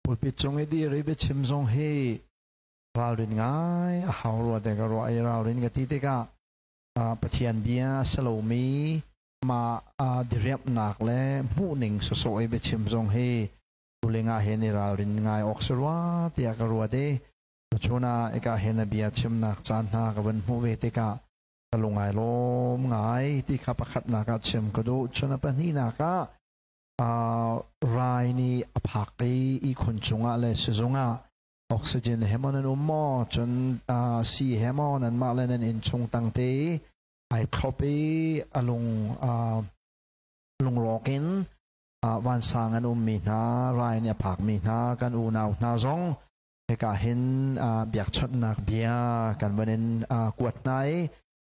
Pulpit cung i dir i biachim zong hi ralrin ngai a hau rua te ka ruah i ralrin ka ti tikah Pathian bia a si lomi mah diriamhnak le hmuhning sawsawh i biachim zong hi tuling ah hin i ralrin ngai awk si rua tiah ka ruat i tuchun ah ika hin a bia chimnak caan hna ka van hmuh ve tikah ka lung ai lawm ngai ti kha pakhatnak ah chim ka duh. Cun a pahnihnak ah rai nih a phak i ihkhun cungah le sizung ah oxygen he maw nan um maw, cun sii he maw nanmah le nan innchung tangte ai thlop i a lung lungrawk in vansang an ummi hna, rai nih a phakmi hna kan unau hna zong hika hin biakchawnhnak bia kan van in kuat hna i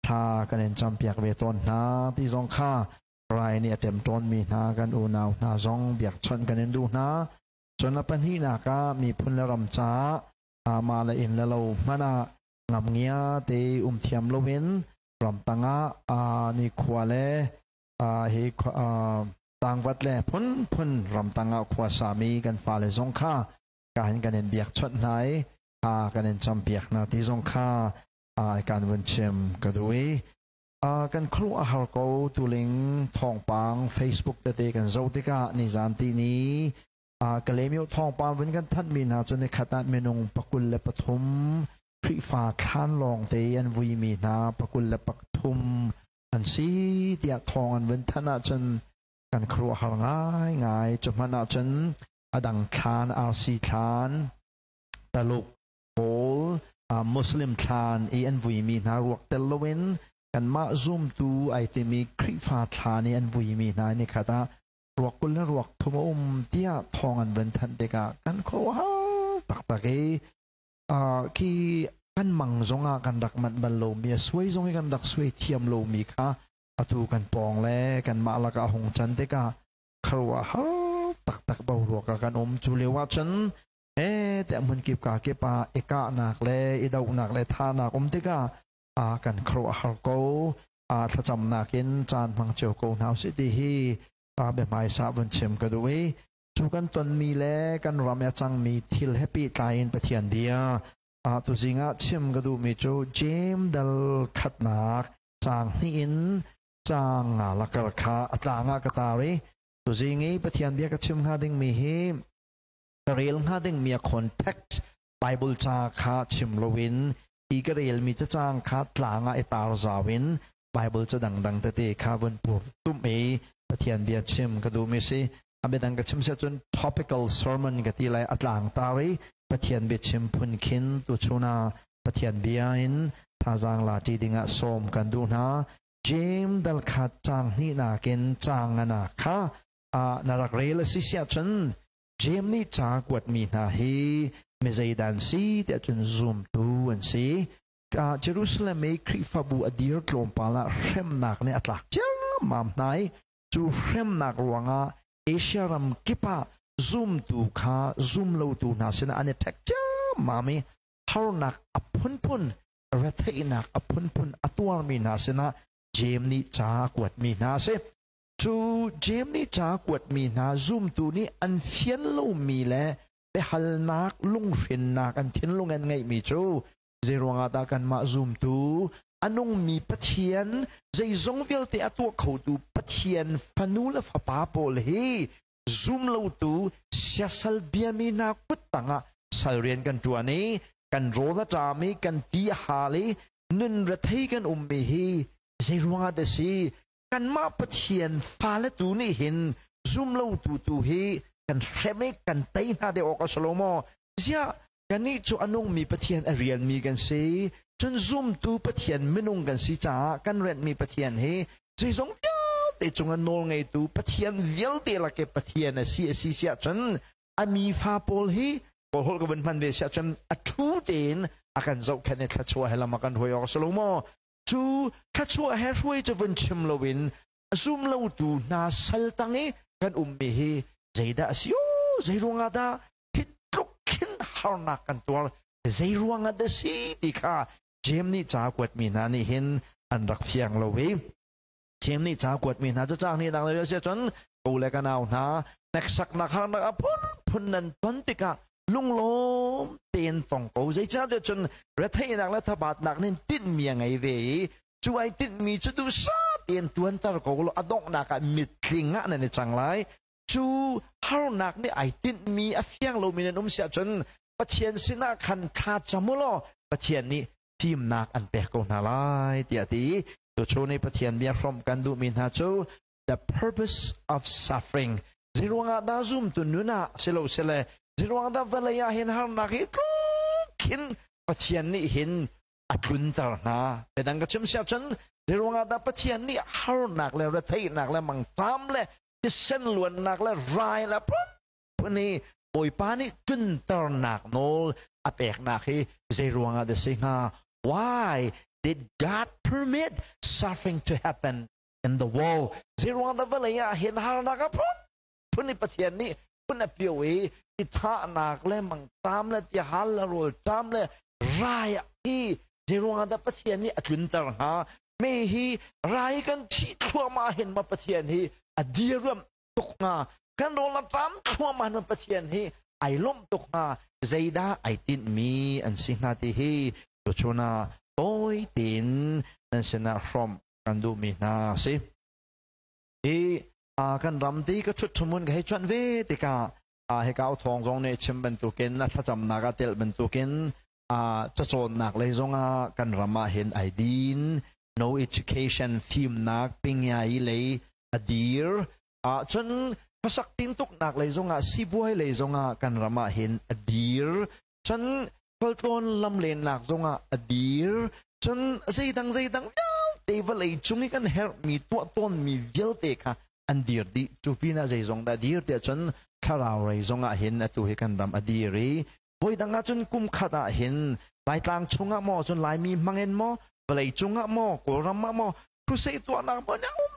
thla kan in campiak ve tawn hna ti zong kha rai nih a ṭemṭawnmi hna kan unau hna zong biakchawnh kan in duh hna. Cun a pahnihnak ah miphun le ram caah mah le inn le lo hmanh ah ngamngia te um thiam loin ramtang ah nikhua le hi tangvat le phunphun ramtang ah khua sami kan fale zong kha ka hin kan in biakchawnh hna i kan in campiak hna ti zong kha kan vun chim ka duh i kan khuaruah a har ko. Tuling thawngpang Facebook tete kan zoh tikah nizan ti ni Kalaymyo thawngpang vun kan thanhmi hna cu nikhat ah minung 23 Khrihfa thlan lawng te an vuimi hna 23 an si tiah thawng an vun thanh ahcun kan khuaruahhar ngaingai. Cu hmanh ahcun a dang thlan, RC thlan, Taluk, Kawl, Muslim thlan i an vuimi hna ruak tel loin kanmah zumtu ai timi Khrihfa thlan i an vuimi hna ni khat ah ruak 20 le ruak 30 a um tiah thawng an van thanh tikah kan khuaruahhar taktak i khi kan mang zongah kan rak manh bal lomi, a suai zong i kan rak suai thiam lomi kha atu kan pawng le kanmah lakah hung can tikah khuaruahhar taktak boruak ah kan um. Cu lio ah cun tiah hmunkip ka kip ah i kahnak le i dohnak le thahnak um tikah a kan khuaruahhar ko. Thlacamnak in caan hmang cio ko hna usih ti hi biahmaisa vun chim ka duh i cu kan tonmi le kan ram i a cangmi thil he pehtlai in Pathian bia tuzing ah chim ka duhmi cu Jeim dal khatnak caang hnih in caang nga lakar kha a tlang ah ka tar i tuzing i Pathian bia ka chim hnga dingmi hi ka rel hnga dingmi a context Bible ca kha chim loin hi ka relmi cacang kha tlang ah i tar zau in Bible ca dangdang tete kha vun pur tum i Pathian bia chim ka duhmi si. A biadang ka chim si ahcun topical sermon ka ti lai, a tlang tar i Pathian bia chim phun khin tuchun ah Pathian bia in thazaang la ṭi dingah sawm kan duh hna. James dal khat caang hnihnak in caang nganak kha na rak rel a si siah cun Jeim nih ca kuatmi hna hi mi zeidan si tiah cun zumtu an si. Jerusalem i Khrihfabu a dir tlawmpal ah hremnak nih a tlak ciammam hna i cu hremnak ruangah Asia ram kip ah zumtu kha zumlotu hna sinah an i ṭhek ciammam i harnak a phunphun, retheihnak a phunphun a tuarmi hna sinah Jeim nih ca a kuatmi hna a si. Cu Jeim nih ca kuatmi hna zumtu nih an fian lomi le biahalnak lunghrinnak an thinlung an ngeihmi cu zeiruangah dah kanmah zumtu, a nungmi Pathian, zeizong vialte a tuah khotu Pathian fanu le fapa pawl hi zumlotu siasal biami hna kut tangah sal rian kan ṭuan i kan rawl a ṭam i kan ti a hal i nun rethei kan ummi hi zeiruangah dah si? Kanmah Pathian fale tu nih hin zumlotu tu hi kan hrem i kan tei hna deuh awk a si lo maw? Ziah, kannih cu a nungmi Pathian a rianmi kan si, cun zumtu Pathian minung kan si caah kan renhmi Pathian hi zeizong vialte cungah nawl ngeitu Pathian vialte lak i Pathian a si a si siah cun a mi fa pawl hi kawlholh ka vun hman ve siah cun a ṭhu tein a kan zohkhenh i thluachuah he lam a kan hruai awk a si lo maw? Cu thluachuah he hruai cu vun chim loin zum lotu hna sal tang i kan ummi hi zeidah a si? Zei ruangah dah hi tluk khin harnak kan tuar, zei ruangah dah si ti kha Jeim nih ca kuatmi hna nih hin an rak fiang lo i Jeim nih ca kuatmi hna cu caang nih dang le si cun Ko le ka nau hna, hneksaknak harnak a phunphun nan ton tikah lunglawm tein tong ko. Zeicahtiah cun retheihnak le thabatnak nih tinhmi a ngei ve i cu ai tinhmi cu duhsah tein tuanter ko law a donghnak ah mitling ah nan i cang lai. Cu harnak nih ai tinhmi a fiang lomi nan um si ahcun Pathian sinah khan thla cam u law Pathian nih fimnak an pek ko hna lai tiah a ti. Tuchun i Pathian bia hrawmh kan duhmi hna cu the purpose of suffering. Zeiruangah dah zumtu nun ah silo sile zeiruang dah vawlei ah hin harnak hi tluk khin Pathian nih hin a tlunter hna. Midang ka chim siah cun zeiruangah dah Pathian nih harnak le retheihnak le mangṭam le thisen luannak le rai le phun hi Bawipa nih tlunternak nawl a peknak hi zeiruangah dah si hnga? Why did God permit suffering to happen in the world? Zeiruang dah vawlei ah hin harnak a phun phun i Pathian nih phun a pio i i thahnak le mangṭam le tihal le rawlṭam le rai hi zeiruang ah dah Pathian nih a tlunter hnga? Me hi rai kan thih thluahmah hin ma Pathian hi a diriam tuk hnga? Kan rawl a ṭam thluahmah hin ma Pathian hi ai lawmh tuk hnga? Zeidah ai tinhmi an si hnga ti hi tuchun ah tawi tein nan sinah hrawmh kan duhmi hna a si. Hi kan ram ti ka ṭhut ṭhumun ka hei cuanh ve tikah hika thawng zong nih chim bantukin a thlacamnak ah telh bantukin cacawnnak lei zongah kan ram ah hin ai din, no education, fimnak pingyai lei a dir, cun khuasak tintuknak lei zongah, sibuai lei zongah kan ram ah hin a dir, cun khualtlawn lamlennak zongah a dir, cun zeidang zeidang vialte vawlei cung i kan herhmi tuah tawnmi vialte kha an dir dih. Cu pinah zeizong dah dir tiah cun thlarau rei zongah hin atu hi kan ram a dir i voidang ah cun kum khat ah hin Laitlang chungah maw, cun Laimi hmangin maw, vawlei cungah maw, Kawlram ah maw, crusade tuahnak maw nih um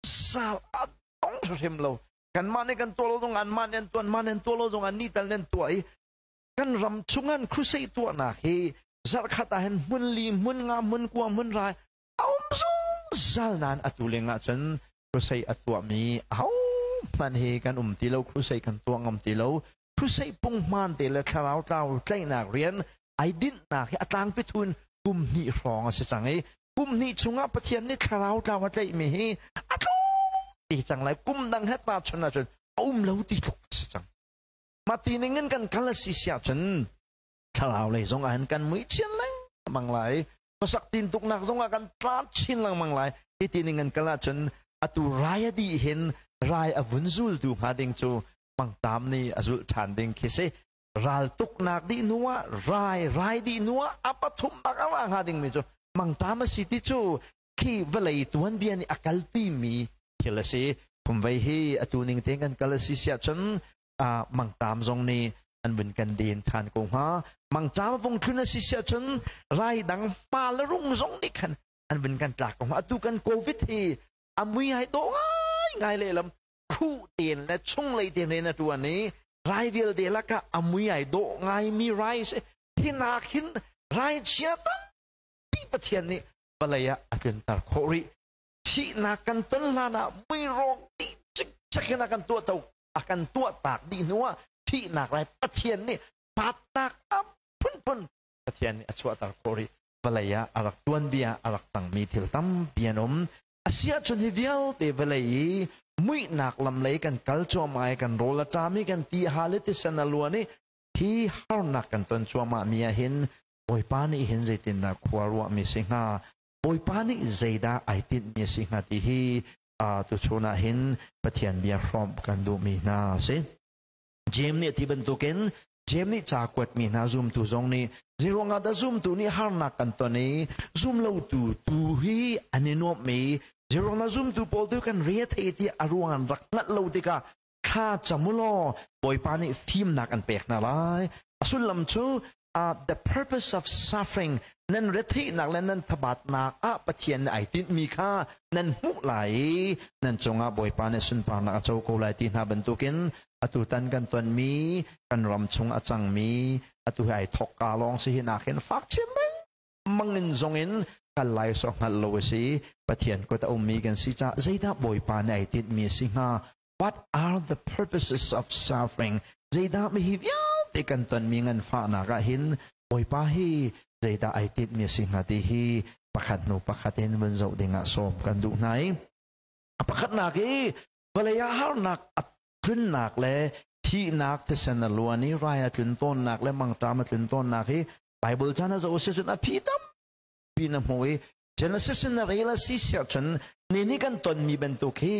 sal a dong hrim lo. Kanmah nih kan tuah lo zong anmah nih an tuah, anmah nih an tuah lo zong an nih tal nih an tuah i kan ram chungan crusade tuahnak hi zarhkhat ah hin hmun li, hmun nga, hmun kua, hmun rai a um zungzal nain atu leng ah cun crusade a tuahmi ahohmanh hi kan um ti lo. Crusade kan tuah ngam ti lo. Crusade punghman te le thlarau tlau tlaihnak rian ai dinhnak hi a tlangpi thun kum hnih hrawng a si cang i kum hnih chungah Pathian nih thlarau tlau a tlaihmi hi a tlawm ti cang lai. Kum dang he ta chun ahcun a um lo ti tluk a si cang. Mah ti ning in kan kal a si siah cun thlarau lei zong ah hin kan mui chin lengmang lai, khuasak tintuknak zong ah kan tla chin lengmang lai. Hi ti ning kan kal ahcun atu rai a dih hin rai a vun zultu hnga ding cu mangtam nih a zulh ṭhan ding khi si. Raltuknak dih hnu ah rai, rai dih hnu ah a pathumnak a ra hnga dingmi cu mangtam a si ti cu khi vawlei tuanbia nih a kalpi mi thil a si. Phumvei hi atu ning tein kan kal a si siah cun mangtam zong nih an vun kan den ṭhan ko hnga. Mangtam vung thlun a si siah cun rai dang hma le rung zong nih khan an vun kan tlak ko hnga. Atu kan COVID hi a mui hai dawh ngai ngai lehlam, khuh tein le chunglei tein rian a ṭuan i rai vialte lakah a mui ai dawh ngaimi rai si. Hinak hin rai chia tampi Pathian nih vawlei ah a tlunter khawh rih. Thihnak kan ton hlan ah mui rawk dih cikcek in a kan tuah to a kan tuah tak dih hnu ah thihnak rai Pathian nih patnak a phunphun Pathian nih a chuahter khawh rih. Vawlei ah a rak tuanbia a rak cangmi thil tampi an um. Asiahcun hi vialte vawlei i muihnak lam lei kan kal cuahmah i kan rawl a ṭam i kan ti a hal i tisen a luan i hi harnak kan ton cuahmah mi ah hin Bawipa nih hin zeitindah khua ruahmi si hnga, Bawipa nih zeidah ai tinhmi a si hnga ti hi tuchun ah hin Pathian bia hrawmh kan duhmi hna a si. Jeim nih a ti bantukin Jeim nih ca kuatmi hna zumtu zong nih zeiruangah dah zumtu nih harnak kan ton i zumlotu tu hi an i nuamh i zeiruang dah zumtu pawl tu kan re thei ti a ruang an rak hngalh lo tikah thla cam u law Bawipa nih fimnak an pek hna lai. A sullam cu the purpose of suffering, nan retheihnak le nan thabatnak ah Pathian nih ai tinhmi kha nan hmuh lai i nan cungah Bawipa nih sunparnak a co ko lai ti hna bantukin atu tan kan tonmi, kan ram chung a cangmi, atu hi ai thok ka lawng si hi nak hin fak chin lengmang in zong in. Kal lai so hngalh lo a si. Pathian kut a ummi kan si caah zeidah Bawipa nih ai tinhmi a si hnga? What are the purposes of suffering? Zeidah mi hi vialte kan tonmi nganfahnak ah hin Bawipa hi zeidah ai tinhmi a si hnga ti hi pakhat hnu pakhat in vun zoh ding ah sawm kan duh hna i a pakhatnak i vawlei ah harnak a tlunnak le thihnak thisen a luan i rai a tlun tawnnak le mangṭam a tlun tawnnak hi Bible chan a zoh si cun a phi tampi na hmu i Genesis in na rel a si siah cun ni ni kan tonmi bantuk hi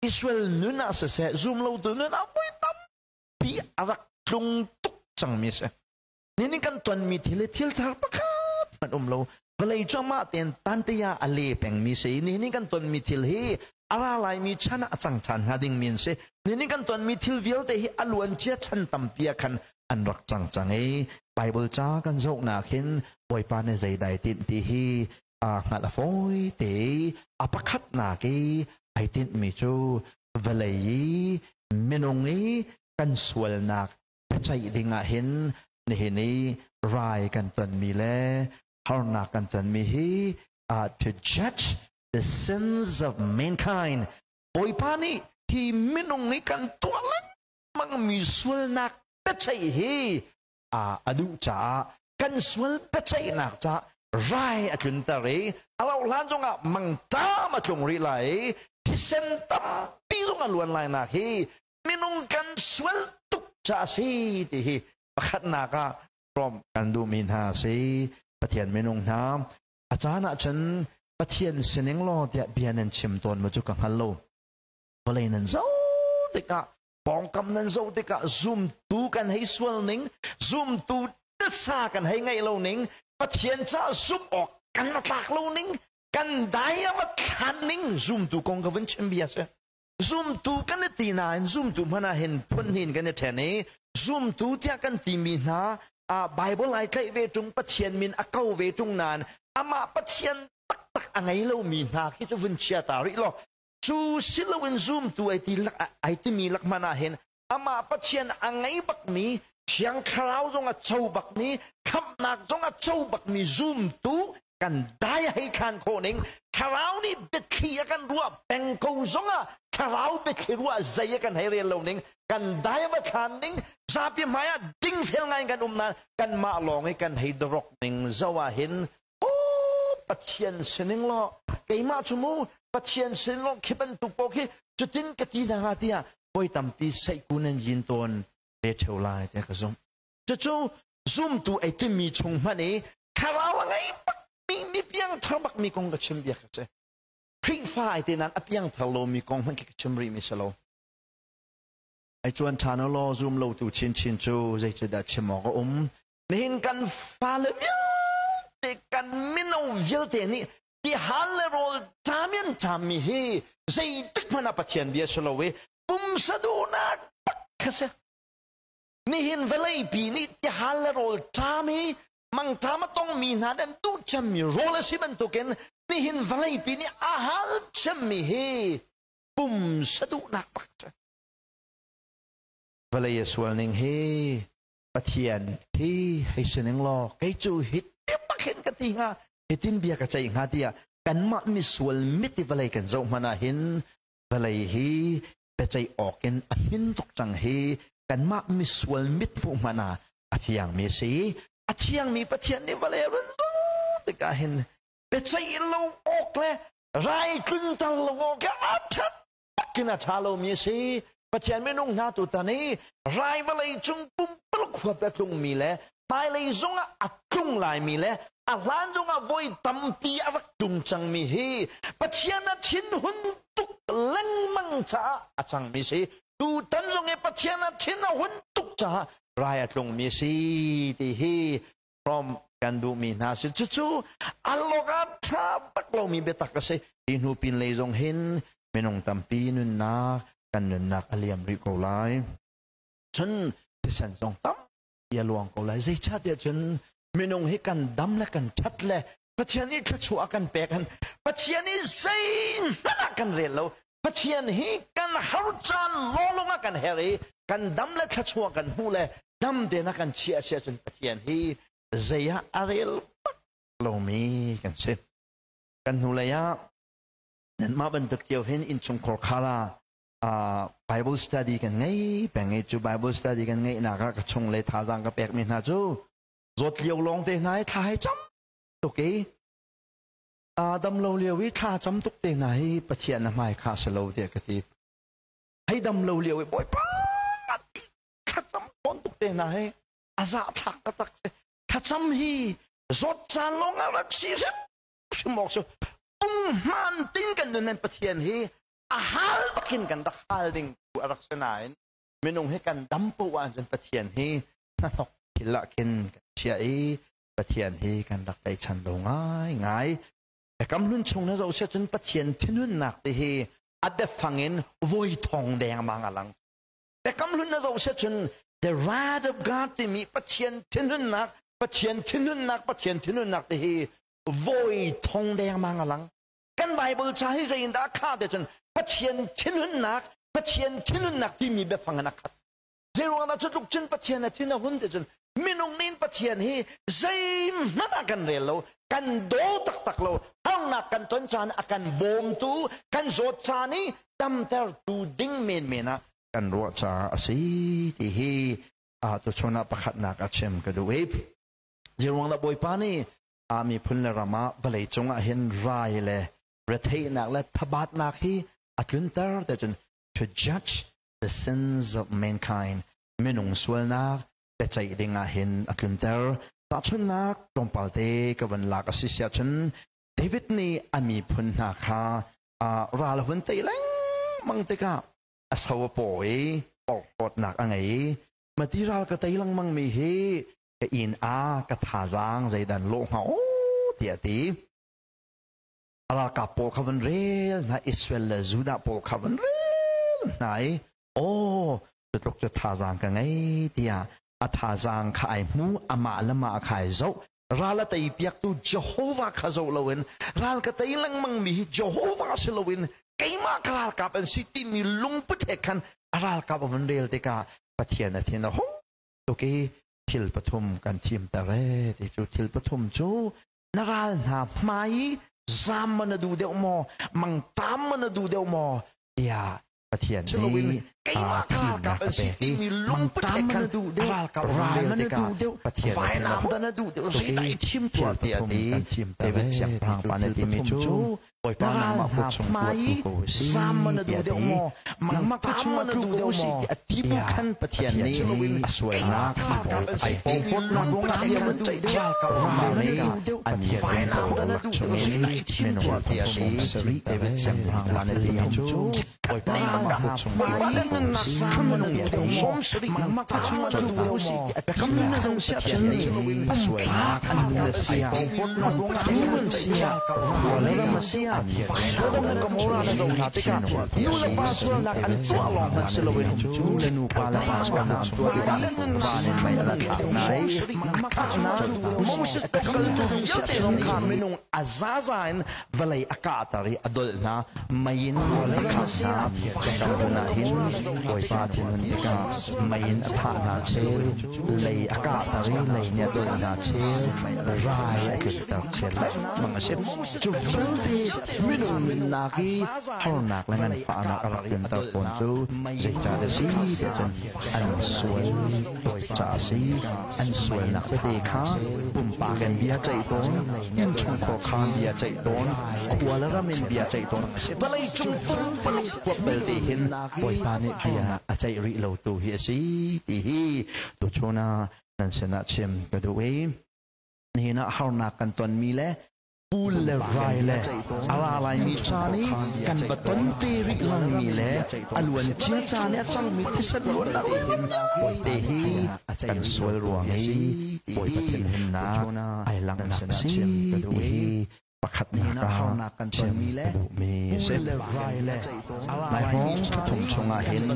Israel nun ah siseh zum lotu nun ah voi tampi a rak tlung tuk cangmi a si. Ni ni kan tonmi thil hi thil thar pakhat hmanh um lo. Vawlei cu amah tein tantea a le pengmi si. Ni ni kan tonmi thil hi a ra laimi chan ah a cang ṭhan hnga dingmi an si. Ni ni kan tonmi thil vialte hi a luancia chan tampi ah khan an rak cang cang i Bible ca kan zohnak hin Bawipa nih zeidai tinh ti hi a hngalh a fawi te. A pakhatnak i ai tinhmi cu vawlei i minung i kan sualnak biaceih ding ah hin nihin i rai kan tonmi le harnak kan tonmi hi to judge the sins of mankind. Bawipa nih hi minung i kan tuah lengmangmi sualnak biaceih hi a duh caah kan sual biaceihnak caah rai a tlunter i a rauh hlan zongah mangṭam a tlung rih lai i thisen tampi zong a luan lai nak hi minung kan sual tuk ca a si ti hi pakhatnak ah rom kan duhmi hna a si. Pathian minung hna, a caan ah cun Pathian sining law tiah bia nan chim tawn ma cu ka hngal lo. Vawlei nan zoh tikah, pawngkam nan zoh tikah, zumtu kan hei sual ning, zumtu titsa kan hei ngaih lo ning, Pathian caah zumh awk kan va tlak lo ning, kan dai a va thlan ning, zumtu kong ka vun chim bia si. Zumtu kan i ti nain zumtu hmanh ah hin phun hnih in kan i ṭhen i zumtu tiah kan timi hna Bible ai tlaih ve ṭung, Pathian min a ko ve ṭung nain amah Pathian taktak a ngei lomi hna khi cu vun chia ta rih law, cu si loin zumtu ai ti lak ai timi lak hmanh ah hin amah Pathian a ngei bakmi, Thiang Thlarau zong a co bakmi, khamhnak zong a co bakmi zumtu kan dai hei khan khawh ning, thlarau nih biathli a kan ruah peng ko zongah thlarau biathli ruah zei a kan hei rel lo ning, kan dai va thlan ning, zapi hmai ah dingfel ngai kan um nain kanmah lawng i kan hei dorok ning zo ah hin, o Pathian sining law keimah cu mu Pathian sining law khi bantuk paoh khi cutin ka ti hna hnga tiah voi tampi seihku nan yin tawn ve ṭheo lai tiah ka zumh. Cucu zumtu ei timi chung hmanh i thlarau a ngei bakmi, mi piangthar bakmi kong ka chim bia ka si. Khrihfa ai te nain a piangthar lomi kong hmanh khi ka chim rihmi si lo. Ai cuan ṭhan law zum lo tu chinchin cu zeicudah chim awk a um? Nihin kan fale vialte, kan mino vialte nih tihal le rawl ṭam in ṭammi hi zeitik hmanh ah Pathian bia si lo i pumsa duhnak bak kha si. Nihin vawleipi nih tihal le rawl ṭam i mangṭam a tongmi hna nih an duh cemmi rawl a si bantukin nihin vawleipi nih a hal cemmi hi pumsa duhnak bak si. Vawlei a sual ning hi Pathian hi hei sining law kei cu hi bak hin ka ti hnga, hitin bia ka ceih hnga tiah kanmah misual mit i vawlei kan zoh hmanh ah hin vawlei hi biaceih awk in a hmin tuk cang hi kanmah misual mit hmuh hmanh ah a thiangmi a si. A thiangmi Pathian nih vawlei a run zoh tikah hin biaceih lo awk le rai tlunter lo awk a ṭhat takin a ṭha lomi a si. Pathian minung hna, tutan i rai vawlei cung pumpuluk huap a tlungmi le hmailei zongah a tlung laimi le a hlan zongah voi tampi a rak tlung cangmi hi Pathian a thinhun tuk lengmang caah a cangmi si. Tutan zong i Pathian a thin a hun tuk caah rai a tlungmi si ti hi from kan duhmi hna si. Cucu a lok a ṭha bak lomi biatak a si. Hi hnu pin lei zong hin minung tampi nunnak, kan nunnak a liam rih ko lai. Cun thisen zong tampi a luang ko lai. Zeicahtiah cun minung hi kan dam le kan ṭhat le Pathian nih thluachuah a kan pek han Pathian nih zeihmanh ah kan rel lo. Pathian hi kan har caan lawlawng ah kan her i kan dam le thluachuah kan hmuh le dam tein a kan chiah si ahcun Pathian hi zei ah a rel bak lomi kan si. Kan hnulei ah nanmah bantuk cio hin innchungkhar khar ah Bible study kan ngei peng i cu Bible study kan ngeihnak ah ka chung le thazaang ka pekmi hna cu zawt lio lawng te hna i thla hei cam tuk i dam lo lio i thla cam tuk te hna hi Pathian na hmai kha si lo tiah ka ti. Hei dam lo lio i Bawipa ti thlacam tawn tuk te hna hi a zah thlak taktak si. Thlacam hi zawt caan lawng ah rak si hrim hrim awk cu pung tin kan nun nan Pathian hi a hal bakin kan rak hal ding tu a rak si nain minung hi kan dam poh ahcun Pathian hi hnahnok thil ah khin kan chia i Pathian hi kan rak tlaichan lo ngai ngai. Biakam hlun chung na zoh sia cun Pathian thinhunnak te hi a biafang in voi thong dengmang a lang. Biakam hlun na zoh sia cun the wrath of God timi Pathian thinhunnak, Pathian thinhunnak, Pathian thinhunnak te hi voi thong dengmang a lang. Kan Bible ca hi zei in dah a khah te cun Pathian thinhunnak, Pathian thinhunnak timi biafang in a khat. Zeiruang dah cutluk cun Pathian a thin a hun ti cun minung nih Pathian hi zeihmanh ah kan rel lo, kan daw taktak lo, harnak kan ton caan a kan bawmtu, kan zawt caan i damtertu ding menmen ah kan ruah caah a si ti hi tuchun ah pakhatnak a chim ka duh i zeiruang dah Bawipa nih a miphun le ram ah vawlei cung ah hin rai le retheihnak le thabatnak hi a tlunter te cun to judge the sins of mankind minung sualnak biaceih ding ah hin a tlunter. Tahchunhnak tlawmpal te ka van lak a si siah cun David nih a miphun hna kha ral a hun tei lengmang tikah a so a paw i porhlawtnak a ngei i mati ral ka tei lengmang mi hi ka inn a ka thazaang zeidan lawh hnga aw tiah a ti. A ralkap pawl kha van rel hna, Israel le Judah pawl kha van rel hna i aw cutluk cu thazaang ka ngei tiah a thazaang kha ai hmu, amah le mah kha ai zoh. Ral a tei piaktu Jehovah kha zoh loin ral ka tei lengmang mi hi Jehovah si loin keimah ka ralkap an si timi lungput he khan a ralkap a van rel tikah Pathian a thin a hung tuk i thil pathum kan thimter e ti cu thil pathum cu na ral hna hmai i zaam ma na duh deuh maw, mangṭam ma na duh deuh maw tiah Pathian nih keimah ka ralkap an si timi lungput he khan ralkap ral na duh deuh, vainam dah na duh deuh, zeidah i thim tuah tiah ti David siangpahrang pa nih timi cu Bawipa nangmah kut chung hmai i zaam ma na duh deuh maw, mangṭam ma na duh deuh maw a ti bu khan Pathian nih a sualnak ai porhlawtnak ruangah bia van ceih deuh ral nih an vainam dah na duh deuh, zeidah i thim tuah tiah ti David siangpahrang pa nih timi cu Bawipa nangmah kut chung Bawipa na nunnak kha duh 70 na duh deuh maw, Biakam na zong siah cun a sualnak an nu sia an sia ram a sia Sodom le Gomorrah na zoh hna tikah nu le pa sualnak an tuah lawng hmanh si loin nu le nu pa le pa sualnak an tuah tikah van in mei a ra thlak hna i a kah hna. Moses kaltu vialte zong kha minung a zaza in vawlei a kahter i a dolh hna, mei in a khangh hna. Biakam hlun ah hin Bawipa thinhun tikah mei in a thah hna chel, lei a kahter i lei nih a dolh hna chel, rai a tlunter chel lengmang a si. Cu vialte minung nunnak i harnak le nganfahnak a rak tlunter tawn cu zeicahdah a si tiah cun an sual tuk caah a si. An sualnak tete kha pumpak in bia ceih tawn, innchungkhar kha bia ceih tawn, khua le ram in bia ceih tawn, vawleicung pumpuluk huap belte hin Bawipa nih bia a ceih rih lo tu hi a si ti hi tuchun ah nan sinah chim ka duh i nihin ah harnak kan tonmi le pul le rai le a ra laimi caan i kan va ton te rih lomi le a luan cia caan i a cangmi thisen luannak te hi kan sual ruang i Bawipa thinhunnak ai langhnak a si ti hi pakhatnak ah chim ka duhmi a si. Nai hrawng thum chungah hin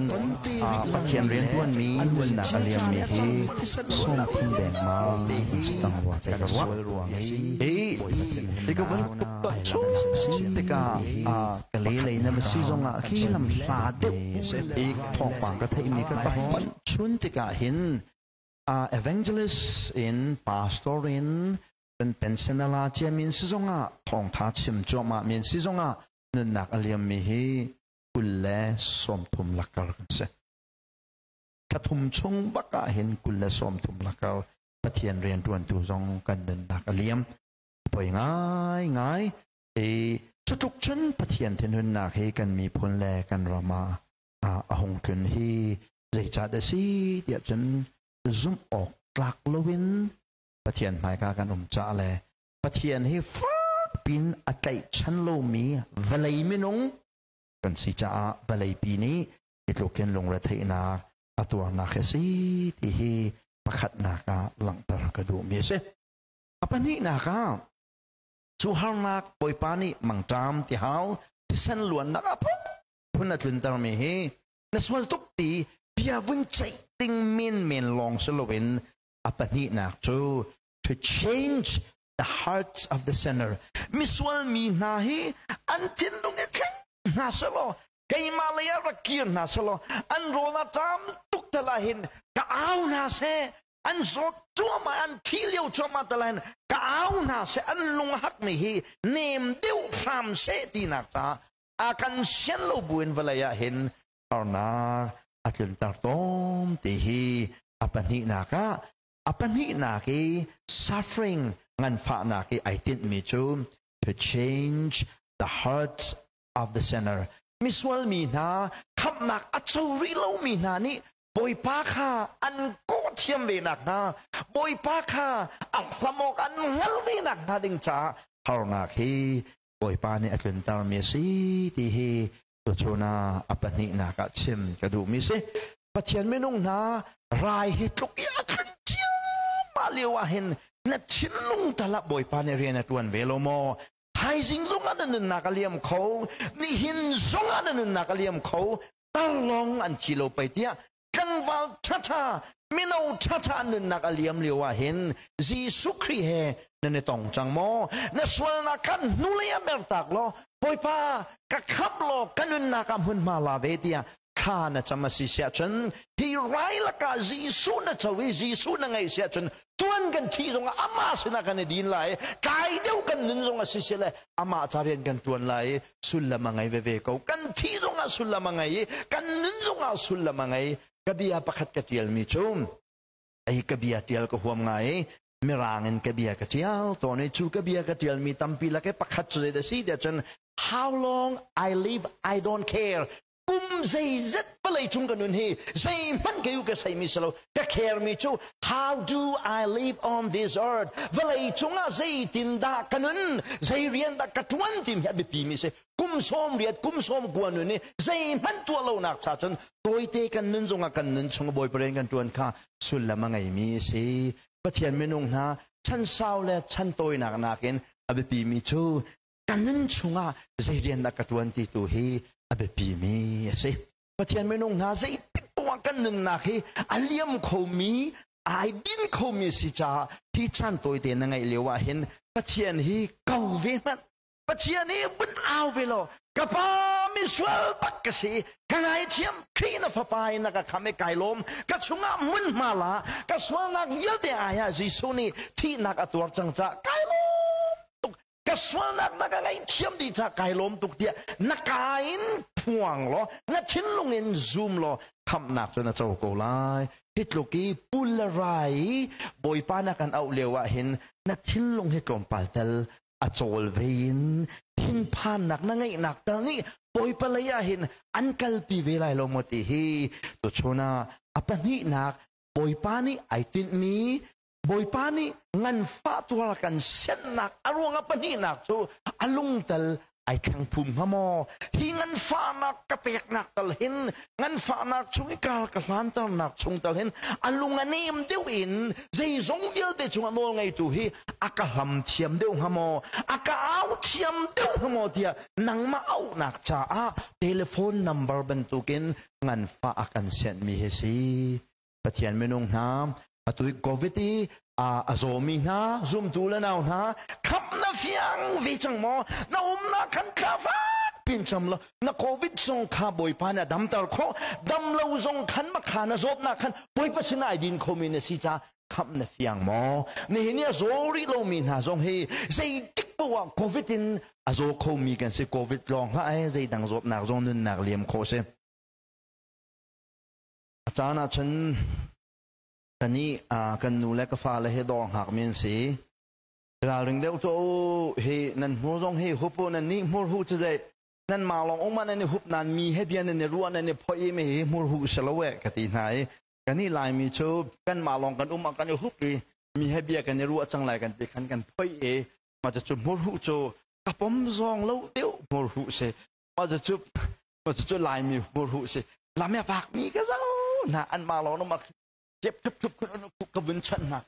Pathian riantuanmi nunnak a liammi hi 30 dengmang an si cang rua te ka ruah. Hi tika van tuk chung tikah ka le lei na va si zongah khi lam hla deuh i thawngpang ka theihmi ka panh chun tikah hin evangelist in pastor in. Kan pension a la ciami si zongah thawngtha chim cuahmah mi si zongah nunnak a liammi hi 23 lakar kan si. Thla chung bak ah hin 23 lakar Pathian rianṭuantu zong kan nunnak a liam. Poi ngai ngai e cutluk cun Pathian thinhunnak hi kan miphun le kan ram ah a hung tlun hi zeicah dah si tiah cun zumh awk tlak loin Pathian hmaika kan um caah le Pathian hi fakpin a tlaihchan lomi vawlei minung kan si caah vawleipi nih hi tluk hin lungretheihnak a tuarnak hi a si ti hi pakhatnak ah langhter ka duhmi a si. A pahnihnak ah cu harnak Bawipa nih mangṭam tihal thisen luannak a phun a tluntermi hi na sual tuk ti bia vun ceih ding menmen lawng si loin a pahnihnak cu to change the hearts of the sinner. Misual mi hna hi an thinlung i thleng hna selaw keimah lei ah rak kir hna selaw an rawl a ṭam tuk tal ah hin ka au hna seh, an zawt cuahmah, an thi lio cuahmah tal ah hin ka au hna seh, an lung a hakmi hi nem deuh hram seh tinak caah a kan sian lo buin vawlei ah hin harnak a tlunter tawn ti hi a pahnihnak ah a pahnihnak i suffering nganfahnak i ai tinhmi cu to change the hearts of the sinner. Misual mi hna, khamhnak a co rih lomi hna nih Bawipa kha an kawh thiam ve nak hnga, Bawipa kha a hlam awk an hngal ve nak hnga ding caah harnak hi Bawipa nih a tluntermi a si ti hi tuchun ah a pahnihnak ah chim ka duhmi si. Pathian minung hna, rai hi tluk i a tlun ciammah lio ah hin na thinlung tal ah Bawipa nih rian a ṭuan ve lo maw? Thaizing zong ah na nunnak a liam kho, nihin zong ah na nunnak a liam kho, tar lawng an thi lo pei tiah tlangval ṭhaṭha, mino ṭhaṭha nunnak a liam lio ah hin Jesuh Khrih he nan i tong cang maw? Na sualnak khan hnulei ah mertak law Bawipa, ka khamh law ka nunnak ah hmunhma la ve tiah thla na cam a si siah cun hi rai lakah Jesuh na co i Jesuh na ngeih siah cun tuan kan thih zongah amah sinah kan i din lai, tlai deuh kan nun zong a si si le amah ca rian kan tuan lai i sullam a ngei veve ko. Kan thih zongah sullam a ngei i kan nun zongah sullam a ngei. Ka bia pakhat ka tialmi cu ei ka bia tial ka huam ngai i mirang in ka bia ka tial tawn i cu ka bia ka tialmi tampi lak i pakhat cu zei dah si tiah cun "How long I live, I don't care." Kum zeizet vawlei cung ka nun hi zeihmanh kei ka seimi si lo. Ka care mi cu how do I live on this earth, vawlei cungah zeitin dah ka nun, zei rian dah ka tuan timi hi a biapi mi si. Kum 80, kum 90 nun hi zeihmanh tuah lonak cha cun tawite kan nun zongah kan nun chung Bawipa rian kan tuan kha sullam a ngeimi a si. Pathian minung hna, chan sau le chan tawinak nakin a biapi mi cu ka nun chungah zei rian dah ka ṭuan ti tu hi a biapi mi a si. Pathian minung hna, zeitik poah kan nunnak hi a liam khomi, ai din khomi a si caah hi caan tawite na ngeih lio ah hin Pathian hi ko ve hmanh. Pathian hi vun au ve law, "Ka pa, misual bak ka si, ka ngaithiam. Khrih na fapa in na ka kham i kai lawm. Ka chungah hmunhma la. Ka sualnak vialte ai ah Jesuh nih thihnak a tuar cang caah kai lawm tuk. Ka sualnak na ka ngaihthiam dih caah kai lawm tuk," tiah na ka in phuang law na thinlung in zum law khamhnak cu na co ko lai. Hi tluk i pul le rai i Bawipa na kan auh lio ah hin na thinlung hi tlawmpal tel a cawl ve in thinphannak na ngeihnak tal nih Bawipa lei ah hin an kalpi ve lai lo maw ti hi tuchun ah a pahnihnak Bawipa nih ai tinhmi, Bawipa nih nganfah tuar kan siannak a ruang a pahnihnak cu a lungtel ai thleng phum hnga maw? Hi nganfahnak ka peknak tal hin, nganfahnak chung i kar ka hlanternak chung tal hin a lung a nem deuh in zeizong vialte cungah nawl ngeitu hi a ka hlam thiam deuh hnga maw, a ka au thiam deuh hnga maw tiah nangmah auhnak caah telephone number bantukin nganfah a kan sianhmi hi si. Pathian minung hna, atu i COVID i a zawmi hna, zumtu le nau hna, khamh na fiang ve cang maw? Na umnak khan thla fak pin cam law na COVID zong kha Bawipa nih a damter khawh. Dam lo zong khan makha na zawtnak khan Bawipa sin ai din khomi na si caah. Khamh na fiang maw? Nihin ni a zaw rih lomi hna zong hi zeitik paoh ah COVID in a zaw khomi kan si. COVID lawng hlah ai, zeidang zawtnak zong nunnak liam khawh si. A caan ah cun kanih kan nu le ka fale hi dawr hngakmi an si. Ralring deuh tuah u, hi nan hmur zong hi hup u, nan nih hmur hu cu zei nan ma lawng um nan i hup nan mi he bia nan i ruah nan i phoih i mi hi hmur hu si lo e ka ti hna i kan i Laimi cu kan mah lawng kan um ah kan i hup i mi he bia kan i ruah cang lai kan ti khan kan phoih i mah cu hmur hu cu ka pom zawng lo deuh hmur hu si mah cu mah cu Laimi hmur hu si lam ya vak mi ka zo na an ma lawng ma cep thup thup khun ka vun chan hna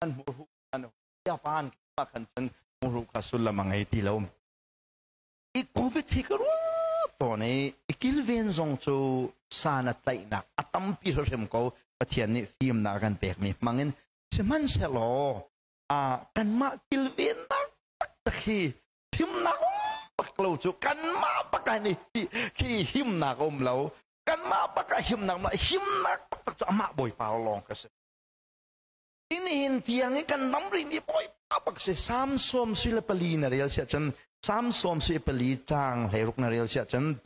an hmur hu an ya pan ma khan chan hmur hu kha sullam a ngei ti lo. I COVID hi ka ruah tawn i i kilven zong cu san a tlaihnak a tampi hrim ko. Pathian nih fimnak a kan pekmi hmangin sihmanhsehlaw kanmah kilvennak taktak hi himnak um bak lo cu kanmah bak ah nih khi himnak um lo, kanmah bak ah himnak ma himnak taktak cu amah Bawipa lawng ka si. Inihin tiang i kan dam rihmi Bawipa bak si. Psalm 94 na rel siah cun, Psalm 94 caang 16 na rel siah cun,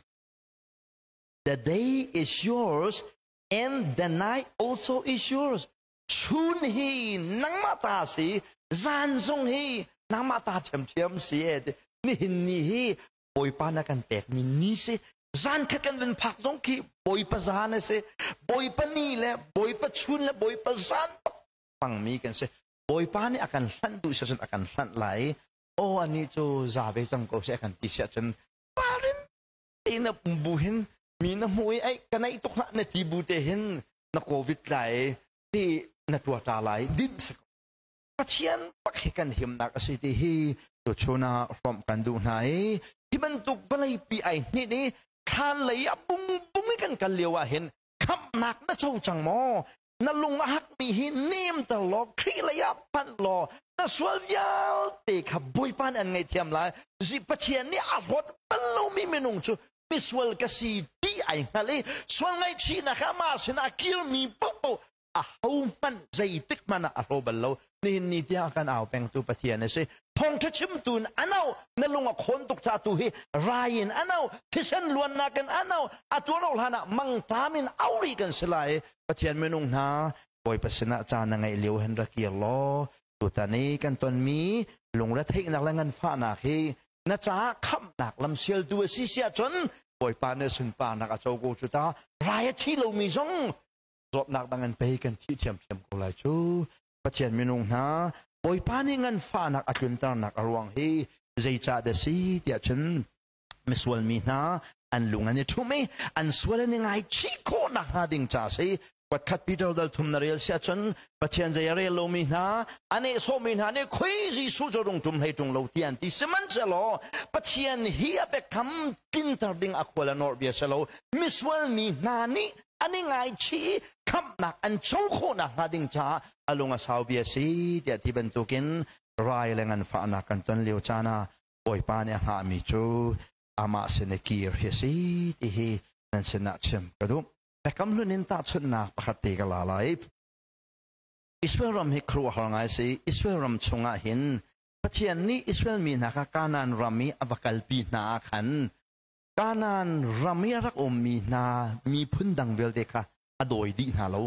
"The day is yours and the night also is yours." Chun hi nangmah ta si, zan zong hi nangmah ta ṭhiamṭhiam si e. Nihin ni hi Bawipa na kan pekmi ni si. Zan khat kan vun phak zong khi Bawipa zan a si. Bawipa ni le Bawipa chun le Bawipa zan bak hmangmi kan si. Bawipa nih a kan hlanh duh si cun a kan hlanh lai. Aw, ani cu za ve cang ko seh kan ti siah cun ralrin tein na um bu hin mi na hmu i ai ka naih tuk hlah na ti bu te hin na covid lai ti na tua ta lai din si ko. Pathian bak hi kan himnak a si ti hi tuchun ah hrawmh kan duh hna i hi bantuk vawleipi ai hninh i thlan lei a bung bung i kan kal lio ah hin khamhnak na co cang maw? Na lung a hakmi hi nem ter law Khrih lei ah panh law na sual vialte kha Bawipa nih an ngaihthiam lai. Zi Pathian nih a hlawt bal lomi minung cu misual ka si ti ai hngal i sual ngaihchihnak amah sinah a kirmi paohpaoh ahohmanh zeitik hmanh ah a hlaw bal lo. Nihin ni tiang kan au pengtu Pathian a si. Thawngṭha chimtu in an auh, na lung a khawn tuk ca tu hi rai in an auh, thisen luannak in an auh, a tuar hlan ah mangtam in au rih kan si lai. Pathian minung hna, Bawipa sinah caan na ngeih lio hin ra kir law tutan i kan tonmi lungretheihnak le nganfahnak hi na caah khamhnak lam sialtu a si siah cun Bawipa nih sunparnak a co ko cu ta. Rai a thi lomi zong zawtnak dang in pei kan thih thiamthiam ko lai cu. Pathian minung hna, Bawipa nih nganfahnak a tlunternak a ruang hi zeicah dah si tiah cun misual mi hna an lung an i ṭhum i an sual an i ngaichih khawh nakhnga ding ca si. Kuatkhat Peter dal thum na rel siah cun Pathian zei a rel lomi hna a nehsawhmi hna nih khui Jesuh cu rung ṭum hlei ṭung lo ti an ti. Sihmanhsehlaw Pathian hi a biakam tlinter ding a khual a nawr bia si lo, misual mi hna nih an i ngaichih i khamhnak an co khawh nakhnga ding caah a lung a sau bia si tiah ti bantukin rai le nganfahnak kan ton lio caan ah Bawipa nih a hngahmi cu amah sin i kir hi a si ti hi nan sinah chim ka duh. Biakam hlun in tahchunhnak pakhat te ka la lai. Israel ram hi khuaruahhar ngai si. Israel ram chungah hin Pathian nih Israel mi hna kha Kanaan ram i a va kalpi hna ah khan Kanaan ram i a rak ummi hna miphun dang vialte kha a dawi dih hna lo.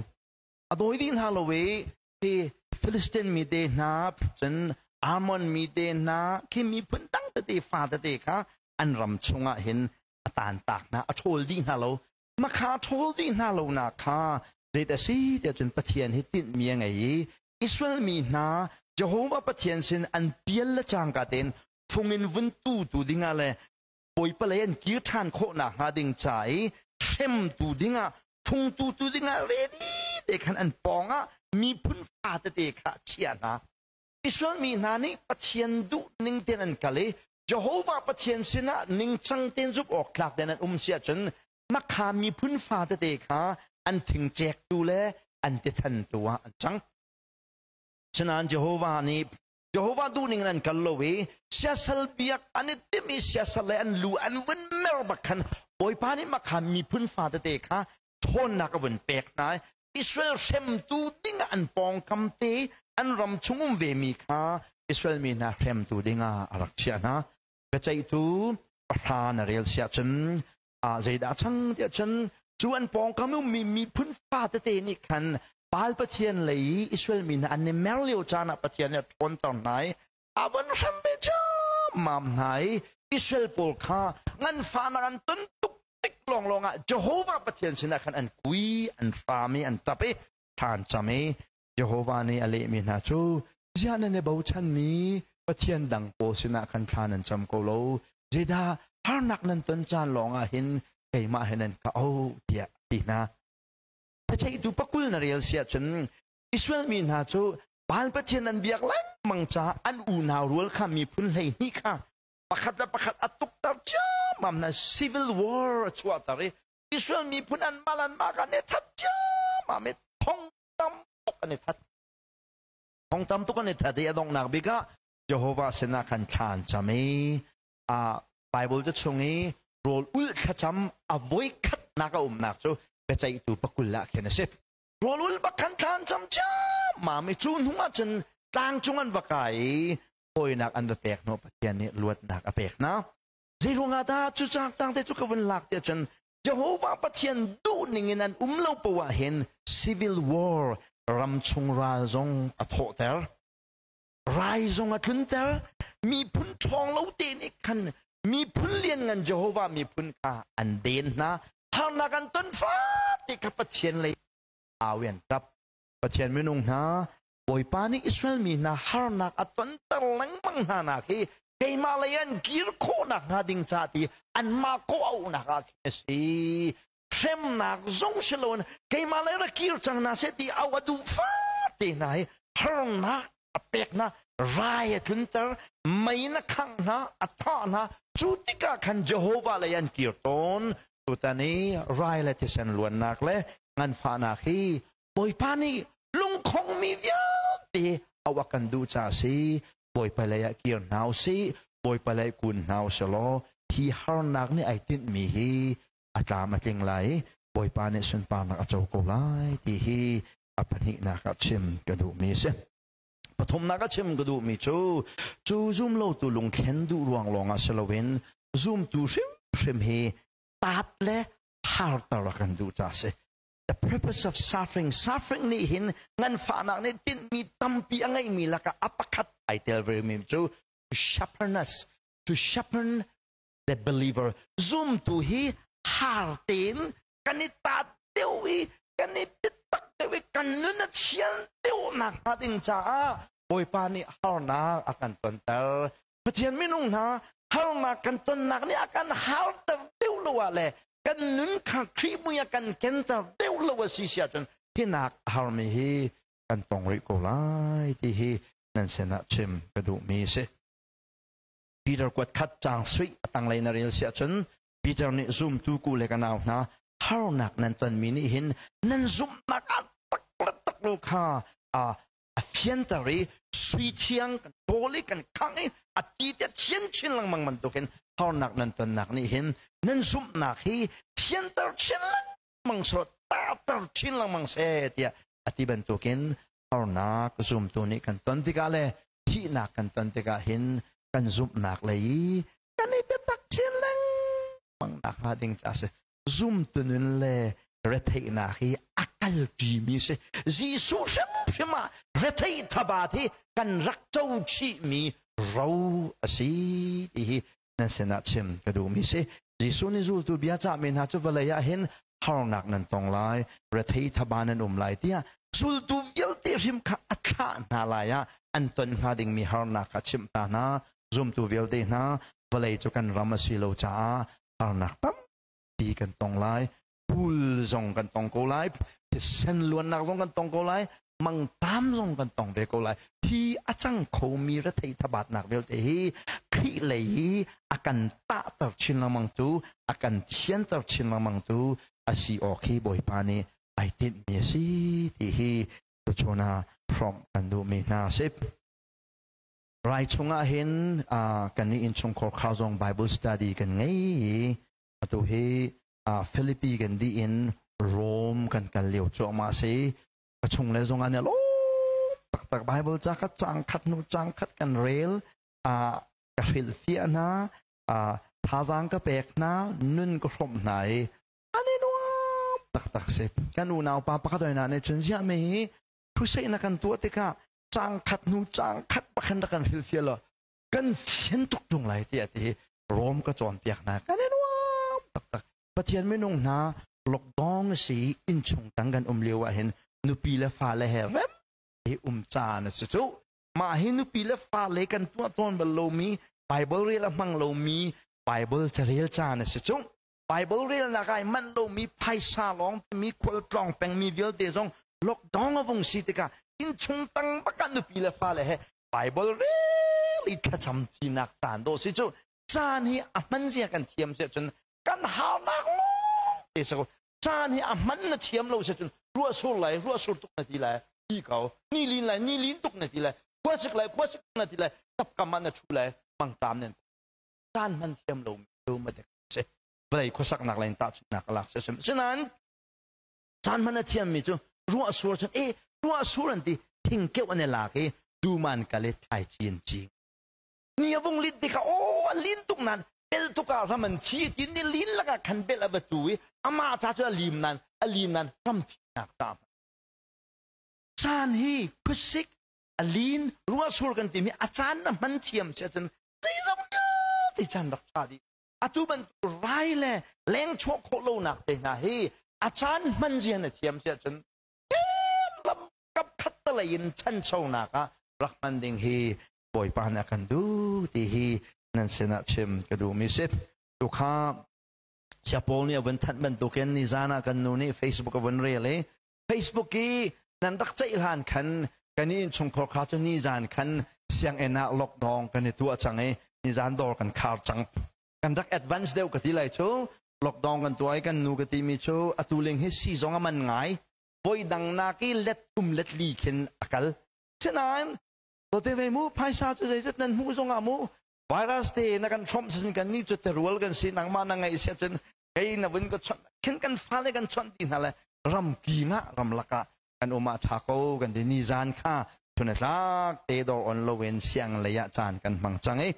A dawi dih hna lo i hi Philistine mi te hna, cun Ammon mi te hna khi miphun dang tete fa tete kha an ram chungah hin a tantak hna, a ṭhawl dih hna lo. Makha ṭhawl dih hna lo nak kha zeit a si tiah cun Pathian hi tinhmi a ngei i Israel mi hna Jehovah Pathian sin an pial le cangka tein fung in vun tu tu dingah le Bawipa lei an kir ṭhan khawh nakhnga ding ca i hremtu dingah fungtu tu dingah ready te khan an pawngah miphun fa tete kha a chiah hna. Israel mi hna nih Pathian duh ning tein an kal i Jehovah Pathian sinah ningcang tein zumh awk tlak tein an um si ahcun makha miphun fa tete kha an thingcektu le an tithantu ah an cang. Sinain Jehovah nih Jehovah duhning in an kal lo i siasal biak an i timh i siasal le an lu an vun mer bak khan Bawipa nih mah kha miphun fa tete kha ṭhawnnak a vun pek hna. Israel hremtu dingah an pawngkam te an ram chung um vemi kha Israel mi hna hremtu dingah a rak chiah hna. Biaceihtu pahra na rel siah cun zeidah cang tiah cun cu an pawngkam ummi miphun fa tete nih khan Baal pathian lei i Israel mi hna an i mer lio caan ah Pathian nih a ṭhawnter hna i a von hrem ve ciammam hna i Israel pawl kha nganfahnak an ton tuk tik lawnglawng ah Jehovah Pathian sinah khan an kui, an hram i an ṭap i thla an cam i Jehovah nih a lehmi hna cu ziah nan i bochanmi Pathian dang pawl sinah khan thla nan cam ko lo, zeidah harnak nan ton caan lawngah hin keimah he nan ka auh tiah a ti hna. Biaceihtu pakul na rel si ahcun Israel mi hna cu Baal pathian an biak lengmang caah an unau rual kha miphun 12 kha pakhat le pakhat a tukter ciammam hna. Civil war a chuahter i Israel miphun anmah le anmah kha an i that ciammam i thong tam tuk an i that. Thong tam tuk an i that i a donghnak bik ah Jehovah sinah khan thla an cam i a Bible te chung i rawl ulh thlacam a voi khatnak a umnak cu biaceihtu pakul ah khin a si. Rawl ulh bak khan thla an cam ciammam i cu hnu ah cun tlang cung an va kai i hawinak an va pek hnawh, Pathian nih luatnak a pek hna. Zei ruangah dah cu cang te cu ka vun lak tiah cun Jehovah Pathian duh ning in an um lo poah hin civil war, ramchung ral zong a thawhter, rai zong a tlunter. Miphun ṭhawng lo te nih khan miphun lianngan Jehovah miphun kha an den hna. Harnak an ton fat ti kha Pathian lei au an ṭap. Pathian minung hna, Bawipa nih Israel mi hna harnak a tonter lengmang hna nak hi keimah lei an kir khawhnak hnga ding ca ti anmah kawh auhnak ah khin a si. Hremnak zong si loin keimah lei ra kir cang hna seh ti au a duh fate hna hi harnak a pek hna, rai a tlunter, mei na khangh hna, a thah hna. Cu tikah khan Jehovah lei an kir tawn. Tutan i rai le thisen luannak le nganfahnak hi Bawipa nih lungkhongmi vialte auh a kan duh caah a si. Bawipa lei ah kir hna u sih, Bawipa lei kun hna u sih law hi harnak nih ai tinhmi hi a tlam a tling lai i Bawipa nih sunparnak a co ko lai ti hi a pahnihnak ah chim ka duhmi a si. Pathumnak ah chim ka duhmi cu, cu zumlotu lungthlen duh ruang lawngah si loin zumtu hrimhrim hi taat le harter a kan duh caah a si. The purpose of suffering, suffering nih hin nganfahnak nih tinhmi tampi a ngeihmi lakah a pakhat ai tel ve mi cu to sharpen us, to sharpen the believer. Zumtu hi har tein kan i taat deuh i kan i biatak deuh i kan nun a thian deuh nak hnga ding caah Bawipa nih harnak a kan tonter. Pathian minung hna, harnak kan tonnak nih a kan harter deuh lo ah le kan nun kha Khrih mui a kan kenter deuh lo a si si ahcun hinak a harmi hi kan tong rih ko lai ti hi nan sinah chim ka duhmi a si. Peter kuat khat caang suih a tanglei na rel si ahcun Peter nih zumtu ku le ka nau hna, harnak nan tonmi nih hin nan zumhnak ah tak le tak lo kha a fianter i sui thiang kan tawl i kan khangh i a ti te thian chin lengmang bantukin harnak nan tonnak nih hin nan zumhnak hi thianter chin lengmang seh, tahter chin lengmang seh tiah a ti bantukin harnak zumtu nih kan ton tikah le thihnak kan ton tikah hin kan zumhnak lei i kan i biatak chin lengmang nak hnga ding ca si. Zumtu nun le retheihnak hi a kalṭimi si. Jesuh hrimhrim ah retheih thabat hi kan rak co chihmi ro a si ti hi nan sinah chim ka duhmi si. Jesuh nih zultu bia cahmi hna cu vawlei ah hin harnak nan tong lai, rethei thaba nan um lai tiah zultu vialte hrim kha a thlah hna lai ah an ton hnga dingmi harnak kha chimh ta hna. Zumtu vialte hna, vawlei cu kan ram a si lo caah harnak tampi kan tong lai, pul zong kan tong ko lai, thisen luannak zong kan tong ko lai, mangtam zong kan tong ve ko lai. Hi a cang khomi rethei thabatnak vialte hi Khrih lei hi a kan tahter chin lengmang tu, a kan thianter chin lengmang tu a si awk hi Bawipa nih ai tinhmi a si ti hi tuchun ah hrawmh kan duhmi hna a si. Rai chungah hin kan nih innchungkhar khar zong Bible study kan ngei i atu hi Philippi kan dih in. Rome kan kal lio cuahmah si. Ka chung le zong an i lawm taktak. Bible ca kha cang khat hnu cang khat kan rel. Ka hrilhfiah hna, thazaang ka pek hna, nun ka hrawmh hna i an i nuam taktak si. Kan unau pa pakhat hna nih cun ziah me hi crusade na kan tuah tikah cang khat hnu cang khat bakhan rak kan hrilhfiah law kan fian tuk ṭung lai tiah ti Rome ka cawnpiak hna. Kan i nuam taktak. Pathian minung hna, lockdown a si, innchung tang kan um lio ah hin nupi le fale he rem hi um caan a si cu. Mah hi nupi le fale kan tuah tawn bal lomi, Bible rel a hmang lomi Bible carel caan a si cu. Bible relnak ai manh lomi, phaisa lawng mi khualtlawng pengmi vialte zong lockdown a vung si tikah innchung tang bakah nupi le fale he Bible rel i thlacam tinak caan dawh si cu. Caan hi a hman zia kan thiam si ahcun kan harnak lawng te sa ko. Caan hi a hman na thiam lo si cun ruah sur lai, ruah sur tuk na ti lai, ti ko ni lin lai, ni lin tuk na ti lai, khuasik lai, khuasik na ti lai, tapkam ah na thu lai, mangtam nan. Caan hman thiam lo mi cu ma dek si. Vawlei khuasaknak lain tahchunhnak a lak si. Sinain caan hman a thiam mi cu ruah sur cun e ruah sur an ti, thingkeuh an i lak i duman kal i thlaici an cing. Ni a vung lin tikah, aw, a lin tuk nan bel tuk ah ram an thi ti, ni lin lakah khan bel a va tu i amah ca cu a lim nan a lin nan ram thinak ca. Caan hi khuasik, a lin, ruah sur kan timi a caan na hman thiam si ahcun zeizong vialte caan rak ṭha dih. Atu bantuk rai le leng chuah khawh lonak te hna hi a caan hman zia na thiam si ahcun lam kap khat talei in chanchonak ah rak hman ding hi Bawipa nih a kan duh ti hi nan sinah chim ka duhmi si. Tu kha Sia Paul nih a vun thanh bantukin nizan ah kan nu nih Facebook a vun rel i Facebook i nan rak ceih hlan khan kan i innchungkhar kha cu nizan khan sianginn ah lockdown kan i tuah cang i nizan dawr kan khar cang. Kan rak advance deuh ka ti lai cu. Lockdown kan tuah i kan nu ka timi cu atu ling hi si zong a man ngai, voi dang nak i let thum let li khin a kal. Sinain Tote ve mu, phaisa cu zeizat nan hmuh zongah mu, virus te na kan hrawmh sin, kan ni cu terual kan si, nangmah na ngaih sia cun kei na vun ka chawnh khin kan fale kan chawnh ti hna le ram king ah ram lakah kan um ah tha ko kan ti. Ni zan kha chun tlak te dor on loin siang lei ah caan kan hmang cang i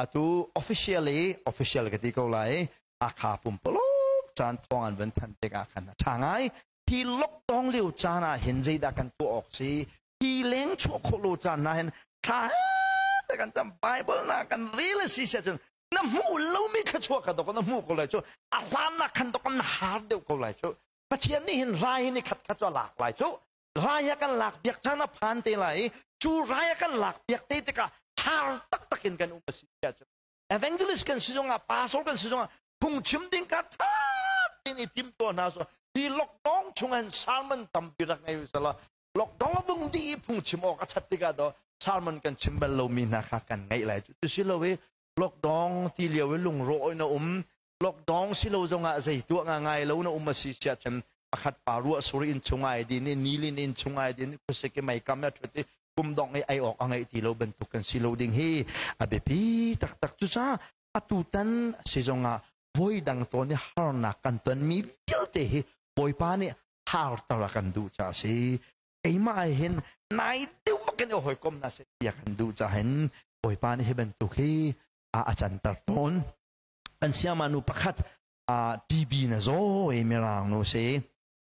atu officially, official ka ti ko lai, Hakha pumpaluk caan thawng an vun than tikah khan a tha ngai. Hi lockdown lio caan ah hin zeidah kan tuah awk si? Hi leng chuah khawh lo caan na hin thla te kan cam, Bible na kan rel a si sia cun na hmuh lomi thluachuah kha dok na hmuh ko lai cu. A hlan nak khan dok na har deuh ko lai cu. Pathian nih hin rai hin i khat khat cu a lak lai cu. Rai a kan lak piak caan a phan te lai i cu rai a kan lak piak te tikah har taktak in kan um a si sia cun evangelist kan si zongah, pastor kan si zongah, phungchim ding ka tha tein i tim tuah hna. So hi lockdown chung hin sermon tampi rak ngei usala, lockdown a vung dih i phungchim awk a chat tikah do sermon kan chim bal lomi hna kha kan ngeih lai cu. Si lo i lockdown ti lio i lungrawh in a um, lockdown si lo zongah zei tuah nga ngai lo na um a si sia cun, pakhat pa ruah sur in chung ai din i nilin in chung ai din, khuasik i mei kam a thut i kum dong i ai awk a ngeih ti lo bantuk kan si lo ding hi a biapi taktak. Cucaah atu tan si zongah voi dang tawn i harnak kan tonmi vialte hi Bawipa nih harter a kan duh caah si. Keimah hin nai deuh bakin i hawikom na si tiah kan duh caah hin Bawipa nih hi bantuk hi a canter tawn. Kan siama nu pakhat TB na zaw i mirang nu si.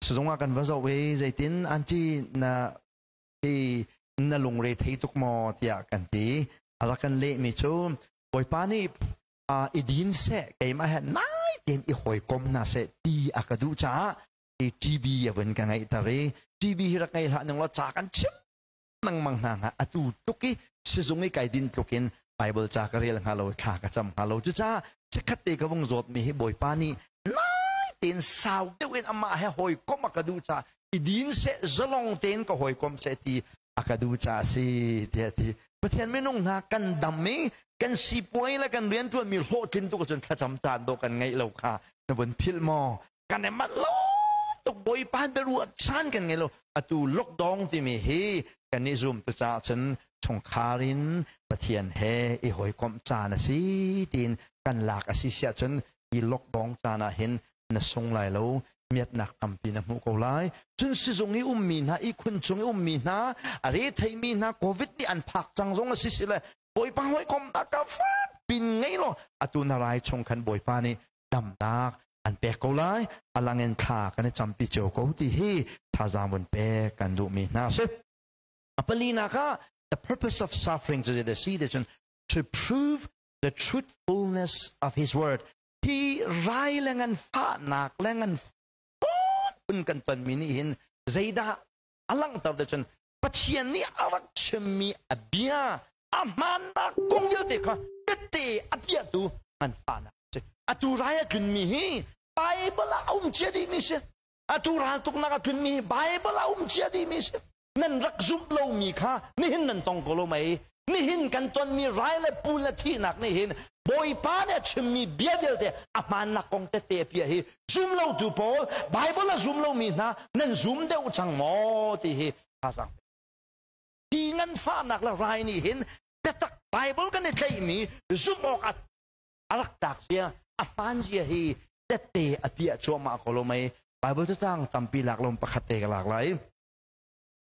Sizung ah kan va zoh i zeitin aunty na hi na lungre thei tuk maw tiah kan ti. A rak kan lehmi cu Bawipa nih i din seh, keimah he nai tein i hawikom hna seh ti a ka duh caah hi TB a vun ka ngeihter i TB hi rak ngei hlah ning law ca kan chim lengmang hna hnga, atu tluk i sizung i kai din tluk in Bible ca ka rel hnga lo, thla ka cam hnga lo. Cucaah chikkhat te ka vung zawtmi hi Bawipa nih nai tein sau deuh in amah he hawikom a ka duh caah i din seh, zalong tein ka hawikom seh ti a ka duh caah si tiah ti. Pathian minung hna, kan dam i kan sipuai le kan rianṭuanmi hlawhtlin tuk ahcun thlacam caan dawh kan ngeih lo kha na vun philh maw? Kan i manh lo tuk, Bawipa biaruah caan kan ngei lo. Atu lockdown timi hi kan i zum tu caah cun chungkhar in Pathian he i hawikomh caan a si tiin kan lak a si siah cun hi lockdown caan ah hin na sung lai lo. Miatnak tampi na hmuh ko lai. Cun sizung i ummi hna, ihkhun cung i ummi hna, a retheimi hna, COVID nih an phak cang zong a si si le Bawipa hawikomhnak ka fak pin ngei law atu na rai chung khan Bawipa nih damnak an pek ko lai. A lang in thla kan i campi cio ko ti hi thazaang vun pek kan duhmi hna a si. A palinak ah the purpose of suffering cu zeidah si ti cun to prove the truthfulness of his word. Hi rai le ngan fahnak le ngan phun kan tonmi nih hin zeidah a langhter te cun Pathian nih a rak chimmi a bia a hmaannak kong vialte kha tette a piahtu ngan fahnak si. Atu rai a tlunmi hi Bible ah a um cia dihmi si. Atu raltuknak a tlunmi hi Bible ah a um cia dihmi si. Nan rak zumh lomi kha nihin nan tong ko lo mei? Nihin kan tonmi rai le pu le thihnak nih hin Bawipa nih a chimmi bia vialte a hmaannak kong tette a piah hi zum lotu pawl Bible a zum lomi hna nan zum deuh cang maw ti hi thazaang hi nganfahnak le rai nih hin biatak Bible kan i tlaihmi zumh awk a rak tlak zia a hmaan zia hi tette a piah cuahmah ko lo mei? Bible cacang tampi lak lo pakhat te ka lak lai.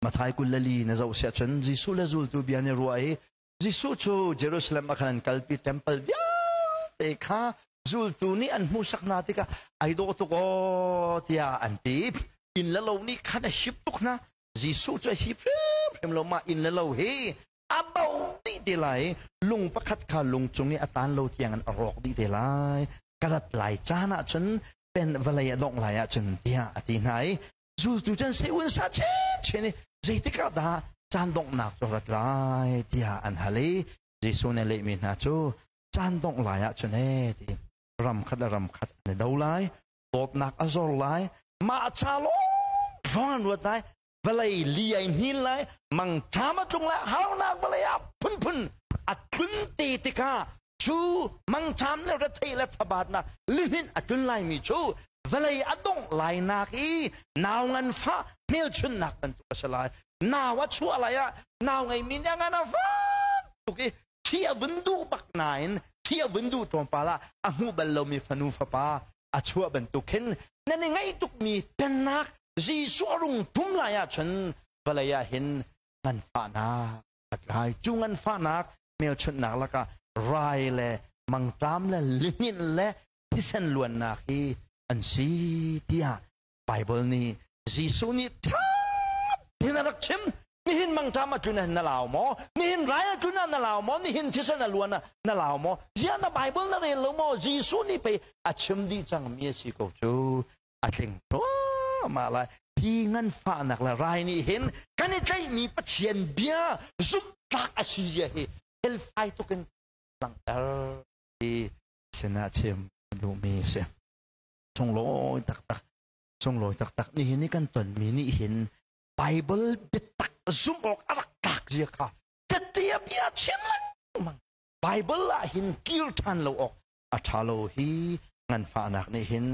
Mathai 24 na zoh siah cun Jesuh le zultu bia nih ruah i Jesuh cu Jerusalem ah khan an kalpi. Temple vialte kha zultu nih an hmuhsak hna tikah ai dawh tuk aw tiah an ti. Inn le lo nih khan a hip tuk hna. Jesuh cu a hip hrimhrim lo. Mah inn le lo hi a bo dih te lai, lung pakhat kha lung cung i a tan lo tiang in a rawk dih te lai ka rat lai caan ah cun pen vawlei a dongh lai ahcun tiah a ti hna i zultu cun sei un sa chen chen i zeitik ah dah caan donghnak cu rat lai tiah an hal i Jesuh nih lehmi hna cu caan dongh lai ahcun e ti ram khat le ram khat an i do lai, dawtnak a zor lai, mah ca lawng an ruat lai, vawlei li ai hnin lai, mangṭam a tlung lai, harnak vawlei ah phunphun a tlun te tikah cu mangṭam le retheih le thabatnak lihninh a tlun laimi cu vawlei a dongh lainak i nau nganfah hmelchunhnak bantuk a si lai. Nau a chuah lai ah nau ngeimi nih a ngan a fak tuk i thi a vun duh bak nain thi a vun duh tlawmpal ah a hmuh bal lomi fanu fapa a chuah bantuk khin nan i ngaih tukmi pennak Jesuh a rung ṭum lai ahcun vawlei ah hin nganfahnak a tlai. Cu nganfahnak hmelchunhnak lakah rai le mangṭam le lihninh le thisen luannak hi an si tiah Bible nih Jesuh nih ṭha tein a rak chim. Nihin mangṭam a tlun ah na lau maw? Nihin rai a tlun ah na lau maw? Nihin thisen a luan ah na lau maw? Ziah na Bible na rel lo maw? Jesuh nih pei a chim dih cangmi a si ko cu. A tling thluahmah lai. Hi nganfahnak le rai nih hin kan i tlaihmi Pathian bia zumhtlak a si zia hi felfai tuk in langhter hi sinah chim duhmi a si. Sunglawi taktak, sunglawi taktak. Nihin i kan tonmi nih hin Bible biatak zumh awk a rak tlak zia kha tette a bia chim lengmang. Bible ah hin kir ṭhan lo awk a ṭha lo. Hi nganfahnak nih hin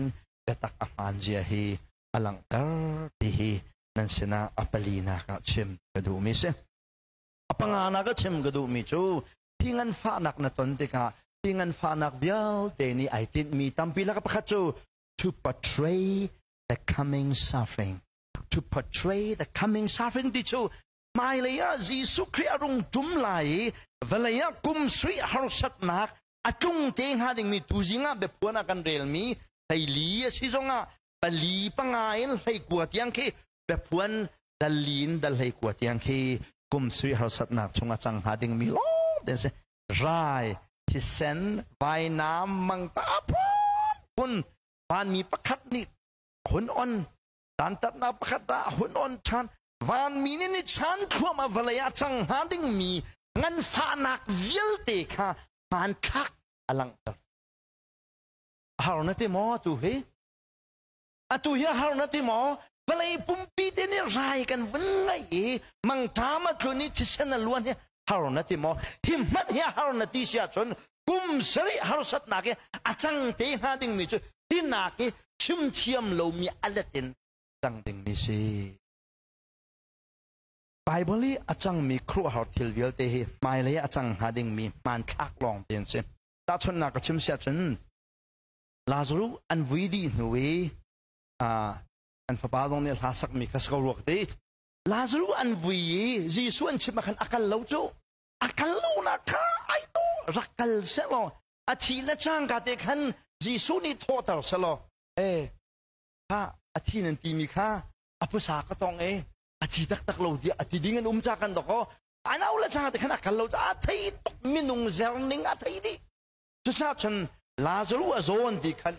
biatak a hmaan zia hi a langhter ti hi nan sinah a palinak ah chim ka duhmi si. A panganak ah chim ka duhmi cu hi nganfahnak na ton tikah hi nganfahnak vialte nih ai tinhmi tampi lak pakhat cu to portray the coming suffering. To portray the coming suffering ti cu hmailei ah Jesuh Khrih a rung ṭum lai i vawlei ah kum sui harsatnak a tlung te hnga dingmi tuzing ah biaphuan ah kan relmi 14 a si zongah 4 5 in 19 tiang khi biaphuan dal li in dal 19 tiang khi kum sui harsatnak chung a cang hnga dingmi lawng te si. Rai, thisen, vainam, mangta phun vanmi pakhat nih hun on dantatnak pakhat ah hun on ṭhan vanmi nih ni chan thluahmah vawlei ah cang hnga dingmi nganfahnak vialte kha hmanthlak a langhter. Har na ti maw atu hi? Atu hi har na ti maw? Vawlei pumpi te nih rai kan vun ngaih i mangṭam a tlun i thisen a luan hi har na ti maw? Hi hmanh hi har na ti si ahcun kum sarih harsatnak i a cang te hnga dingmi cu hinak i chim thiam lomi a let in cang dingmi si. Bible i a cangmi khuaruahhar thil vialte hi hmailei a cang hnga dingmi hmanthlak lawng te an si. Tahchunhnak ka chim si ahcun Lazarus an vui dih hnu i An fapa zong nih hla sakmi kha si ko rua ka ti. Lazarus an vui i Jesuh an chimh ah khan a kal lo cu. A kal lo nak kha ai to rak kal seh law a thi le cangka te khan Jesuh nih thawhter seh law e kha a thi nan timi kha a phusa ka tong e a thi taktak lo tiah a ti ding an um ca kan dok aw an au le cang te khan a kal lo a thei tuk minung zer ning a thei dih. Cucaah cun Lazarus a zawn ti khan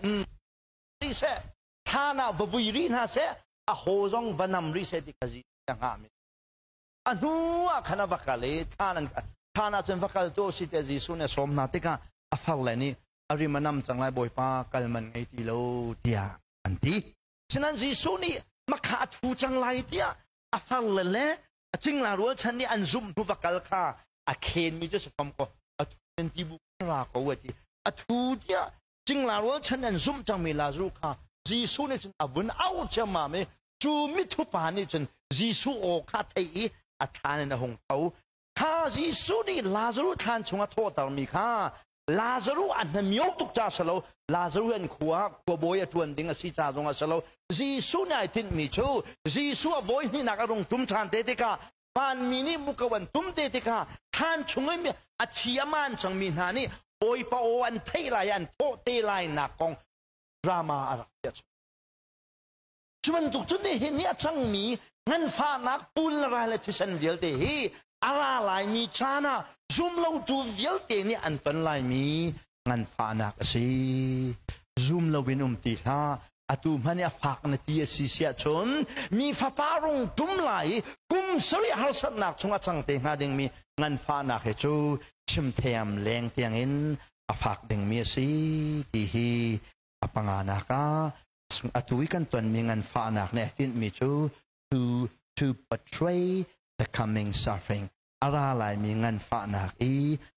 ri seh thlan ah va vui rih hna seh a haw zong va nam rih seh ti kha Jesuh a hngah mi a hnu ah khan a va kal i thlan an thlan ah cun va kal tu si tiah Jesuh nih a sawm hna tikah a far le nih a rim a nam cang lai, Bawipa, kal man ngei ti lo tiah an ti. Sinain Jesuh nih makha a thu cang lai tiah a far le le a cingla rualchan nih an zumh hnu va kal kha a khenmi cu si fam ko a thu nan ti bu ra ko a ti. A thu tiah cingla rualchan an zumh cangmi Lazarus kha Jesuh nih cun a vun auh ciammam i cu mithupa nih cun Jesuh aw kha thei i a thlan in a hung tho. Kha Jesuh nih Lazarus thlan chung a thawhtermi kha Lazarus a hnamio tuk ca si lo, Lazarus an khua khuabawi a ṭuan ding a si ca zong a si lo. Jesuh nih ai tinhmi cu Jesuh a vawi hnihnak a rung tum ṭhan te tikah vanmi nih muko an tum te tikah thlan chung i a thi a maan cangmi hna nih Bawipa aw an theih lai an thawh te lai nak kong drama a rak piah. Cu bantuk cun nihin ni a cangmi nganfahnak pul le rai le thisen vialte hi a ra laimi caan ah zumlotu vialte nih an ton laimi nganfahnak a si. Zum loin um ti hlah. Atu hmanh i a fak na ti a si siah cun mi fapa rung ṭum lai i kum sarih harsatnak chung a cang te hnga dingmi nganfahnak hi cu chimthiam leng tiangin a fak dingmi a si ti hi a panganak ah atu i kan tonmi nganfahnak nih a tinhmi cu to portray the coming suffering, a ra laimi nganfahnak i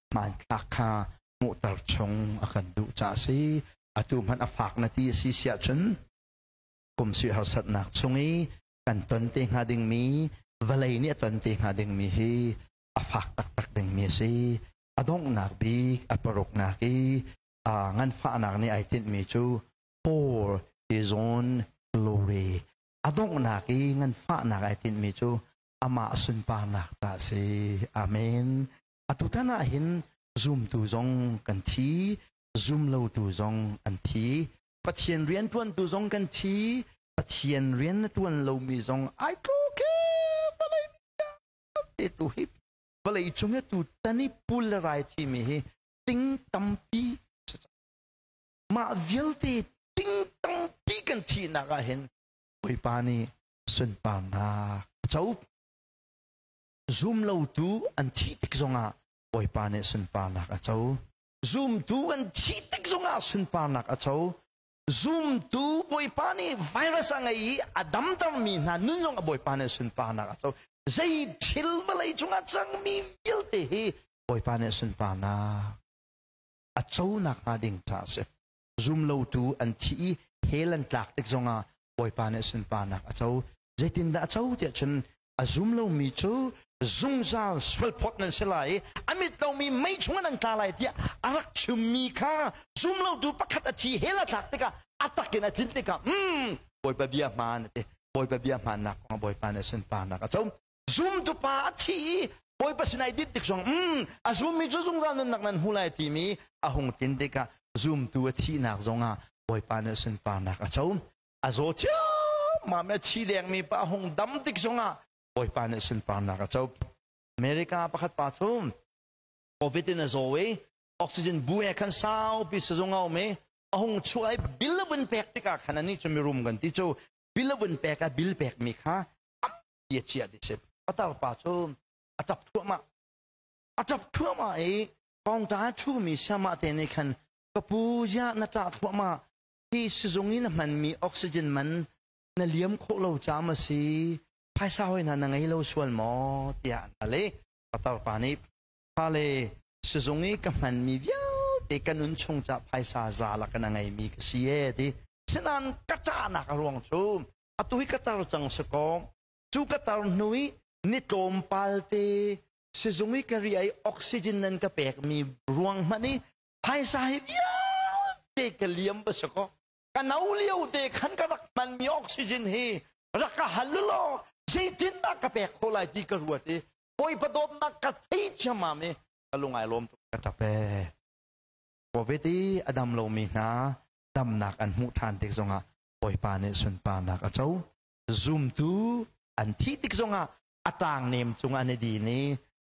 hmanthlak kha hmuhter chung a kan duh ca a si. Atu hmanh a fak na ti a si siah cun kum sui harsatnak chung i kan ton te hnga dingmi, vawlei nih a ton te hnga dingmi hi a fak taktak dingmi a si. A donghnak bik a paruknak i nganfahnak nih ai tinhmi cu for his own glory, a donghnak i nganfahnak ai tinhmi cu amah sunparnak ta a si. Amen. Atutan ah hin zumtu zong kan thi, zumlotu zong an thi, Pathian rian ṭuantu zong kan thi, Pathian rian na ṭuan lomi zong ai tluk vawlei te tu hi vawlei cung i tu tan i pul le rai thimi hi ting tampi. Mah vialte ting tampi kan thihnak ah hin Bawipa nih sunparnak a co. Zumlotu an thih tik zongah Bawipa nih sunparnak a co. Zumtu an thih tik zongah sunparnak a co. Zumtu Bawipa nih virus a ngei i a damtermi hna nun zong a Bawipa nih sunparnak a co. Zei thil vawlei cungah cangmi vialte hi Bawipa nih sunparnak a co nakhnga ding caah a si. Zumlotu an thih i hell an tlak tik zongah Bawipa nih sunparnak a co. Zeitindah a co tiah cun a zum lomi cu zungzal sualphawt nan si lai i a mit lomi mei chungah nan tla lai tiah a rak chimmi kha zumlotu pakhat a thi hell a tlak tikah a tak in a tlin tikah Bawipa bia hmaan a ti. Bawipa bia hmaannak kong ah Bawipa nih sunparnak a co. Zumtu pa a thi i Bawipa sin ai dit tik zong a zummi cu zungzal nunnak nan hmu lai timi a hung tlin tikah zumtu a thihnak zongah Bawipa nih sunparnak a co. A zaw ciammam a thi dengmi pa a hung dam tik zongah Bawipa nih sunparnak a co. America pakhat pa cu COVID in a zaw i oxygen bu he khan saupi sizung a um i a hung chuah i bill a vun pek tikah khan anih cu mirum kan ti cu bill a vun pek a bill pekmi kha tampi a chiah ti si. Patar pa cu a ṭap thluahmah, a ṭap thluahmah i kawngta a ṭhumi siamah te nih khan, ka pu, ziah na ṭah thluahmah? Hi sizung i na hmanmi oxygen man na liam khawh lo caah ma si? Phaisa hoi hna na ngei lo sual maw? tiah an hal i patar pa nih, fale, sizung i ka hmanmi vialte ka nun chung ca phaisa za lak in a ngeimi ka si e ti. Sinain ka ṭahnak a ruang cu atu hi ka tar cang si kaw cu ka tar hnu i ni tlawmpal te sizung i ka ri ai oxygen nan ka pekmi ruang hmanh i phaisa hi vialte ka liam ba si kaw. Ka no lio te khan ka rak hmanmi oxygen hi rak ka hal law zeitindah ka pek khawh lai ti ka ruat i Bawipa dawtnak ka thei ciammam i ka lung ai lawm tuk, ka ṭap ee. Covid i a dam lomi hna damnak an hmuh ṭhan tik zongah Bawipa nih sunparnak a co. Zumtu an thih tik zongah a ṭaangnem cung an i din i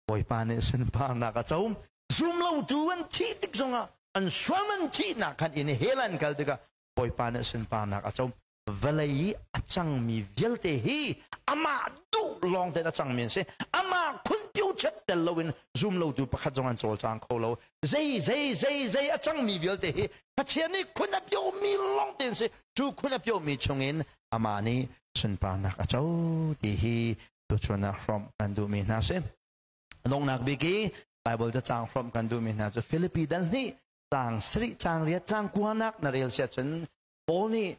Bawipa nih sunparnak a co. Zumlotu an thih tik zongah an sualman thihnak khan in hell an kal tikah Bawipa nih sunparnak a co. Vawlei i a cangmi vialte hi amah duh lawng tein a cangmi an si. Amah khunpio chet tel loin zumlotu pakhat zong an cawlcang kho lo. Zei zei zei zei a cangmi vialte hi Pathian nih khun a piomi lawng tein si. Cu khun a piomi chungin amah nih sunparnak a co ti hi tuchun ah hrawmh kan duhmi hna si. Donghnak bik i Bible cacang hrawmh kan duhmi hna cu Filipi dal hnih caang sarih, caang riat, caang kuanak na rel siah cun Paul nih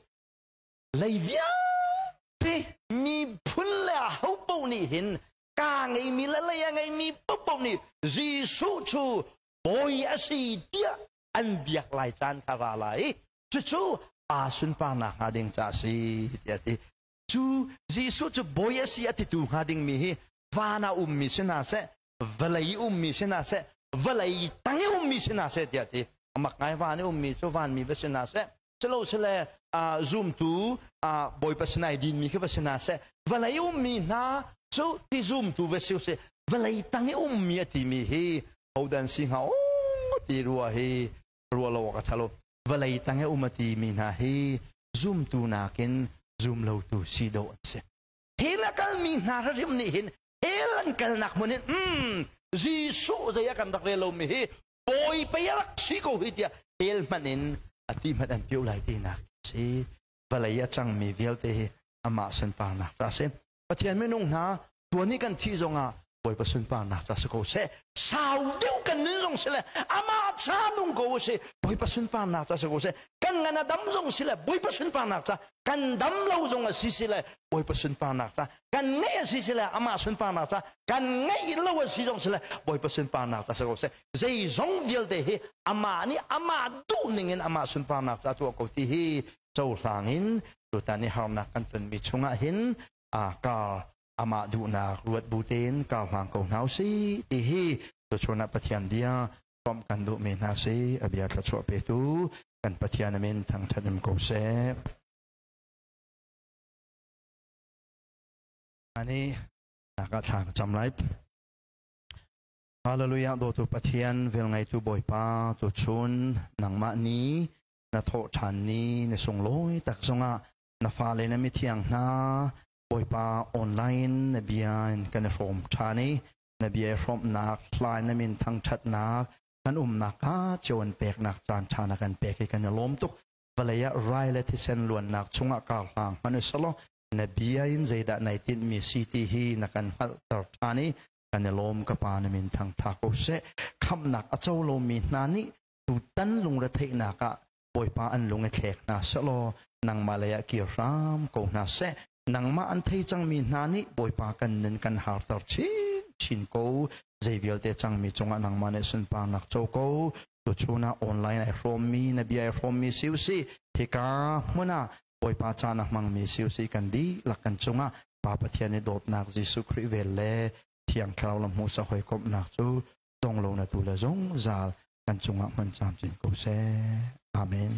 lei vialte miphun le ahopaoh nih hin kaa ngeimi le lei a ngeimi paohpaoh nih Jesuh cu Bawi a si tiah an biak lai caan kha ra lai. Cucu pa sunparnak hnga ding ca a si tiah a ti. Cu Jesuh cu Bawi a si a titu hnga dingmi hi van ah ummi si hna seh, vawlei ummi si hna seh, vawlei tang i ummi si hna seh tiah a ti. Amak ngai, van i ummi cu vanmi va si hna seh, silosile zumtu Bawipa sinai dinmi khi va si hna seh, vawlei ummi hna cu ti zumtu va si usih, vawlei tang i ummi a timi hi hodan si hnga ti rua hi rua lo awk a ṭha lo. Vawlei tang i um a timi hna hi zumtu nakin zumlotu si dawh an si. Hell a kalmi hna hrim nih hin hell an kalnak hmun hin Jesuh zei a kan rak rel lomi hi Bawi pei a rak si ko hi tiah hell hmanh in a ti hmanh an pio lai tinak si. Vawlei a cangmi vialte hi amah sunparnak ca si. Pathian minung hna, tuan i kan thih zongah Bawipa sunparnak ca si ko seh. Sau deuh kan nun zong si le amah ca nung ko si, Bawipa sunparnak ca si ko seh. Kan ngan a dam zong si le Bawipa sunparnak ca, kan dam lo zong a si si le Bawipa sunparnak ca, kan ngeih a si si le amah sunparnak ca, kan ngeih lo a si zong si le Bawipa sunparnak ca si ko seh. Zeizong vialte hi amah nih amah duh ning in amah sunparnak ca tuah ko ti hi cohlang in tutan i harnak kan tonmi chungah hin kar amah duhnak ruat bu tein kar hlang ko hna usih ti hi tuchun ah Pathian bia komh kan duhmi hna si. A bia thluachuah petu kan Pathian amin thangṭhat um ko seh. Ani naka thla ka cam lai. Hallelujah. Dawtu Pathian, vel ngeitu Bawipa, tuchun nangmah ni na thawh ṭhan ni na sunglawi tak zongah na fale na mithiang hna, Bawipa, online na bia in kan i hrawm ṭhan i na bia i hrawmhnak hlai na min thangṭhatnak kan umnak ka cio an peknak caan ṭha na kan pek i kan i lawm tuk. Vawlei ah rai le thisen luannak chungah kar hlang hmanh usalaw na bia in zeidah nai tinhmi si ti hi na kan hngalhter ṭhan i kan i lawm. Ka Pa, na min thangṭha ko seh. Khamhnak a co lomi hna nih tutan lungretheihnak ah, Bawipa, an lung i thlek hna sehlaw nangmah lei ah kir hram ko hna seh. Nangmah an thei cangmi hna nih, Bawipa, kan nun kan harter chin chin ko. Zei vialte cangmi cungah nangmah nih sunparnak co ko. Tuchun ah online ai hrawmmi, na bia ai hrawmmi si usih, hika hmun ah Bawipa caan a hmangmi si usih, kan dihlak kan cungah Pa Pathian i dawtnak, Jesuh Khrih vel le Thiang Thlarau lam hmuhsak hawikomhnak cu dong lo na tu le zungzal kan cungah hman camcin ko seh. Amen.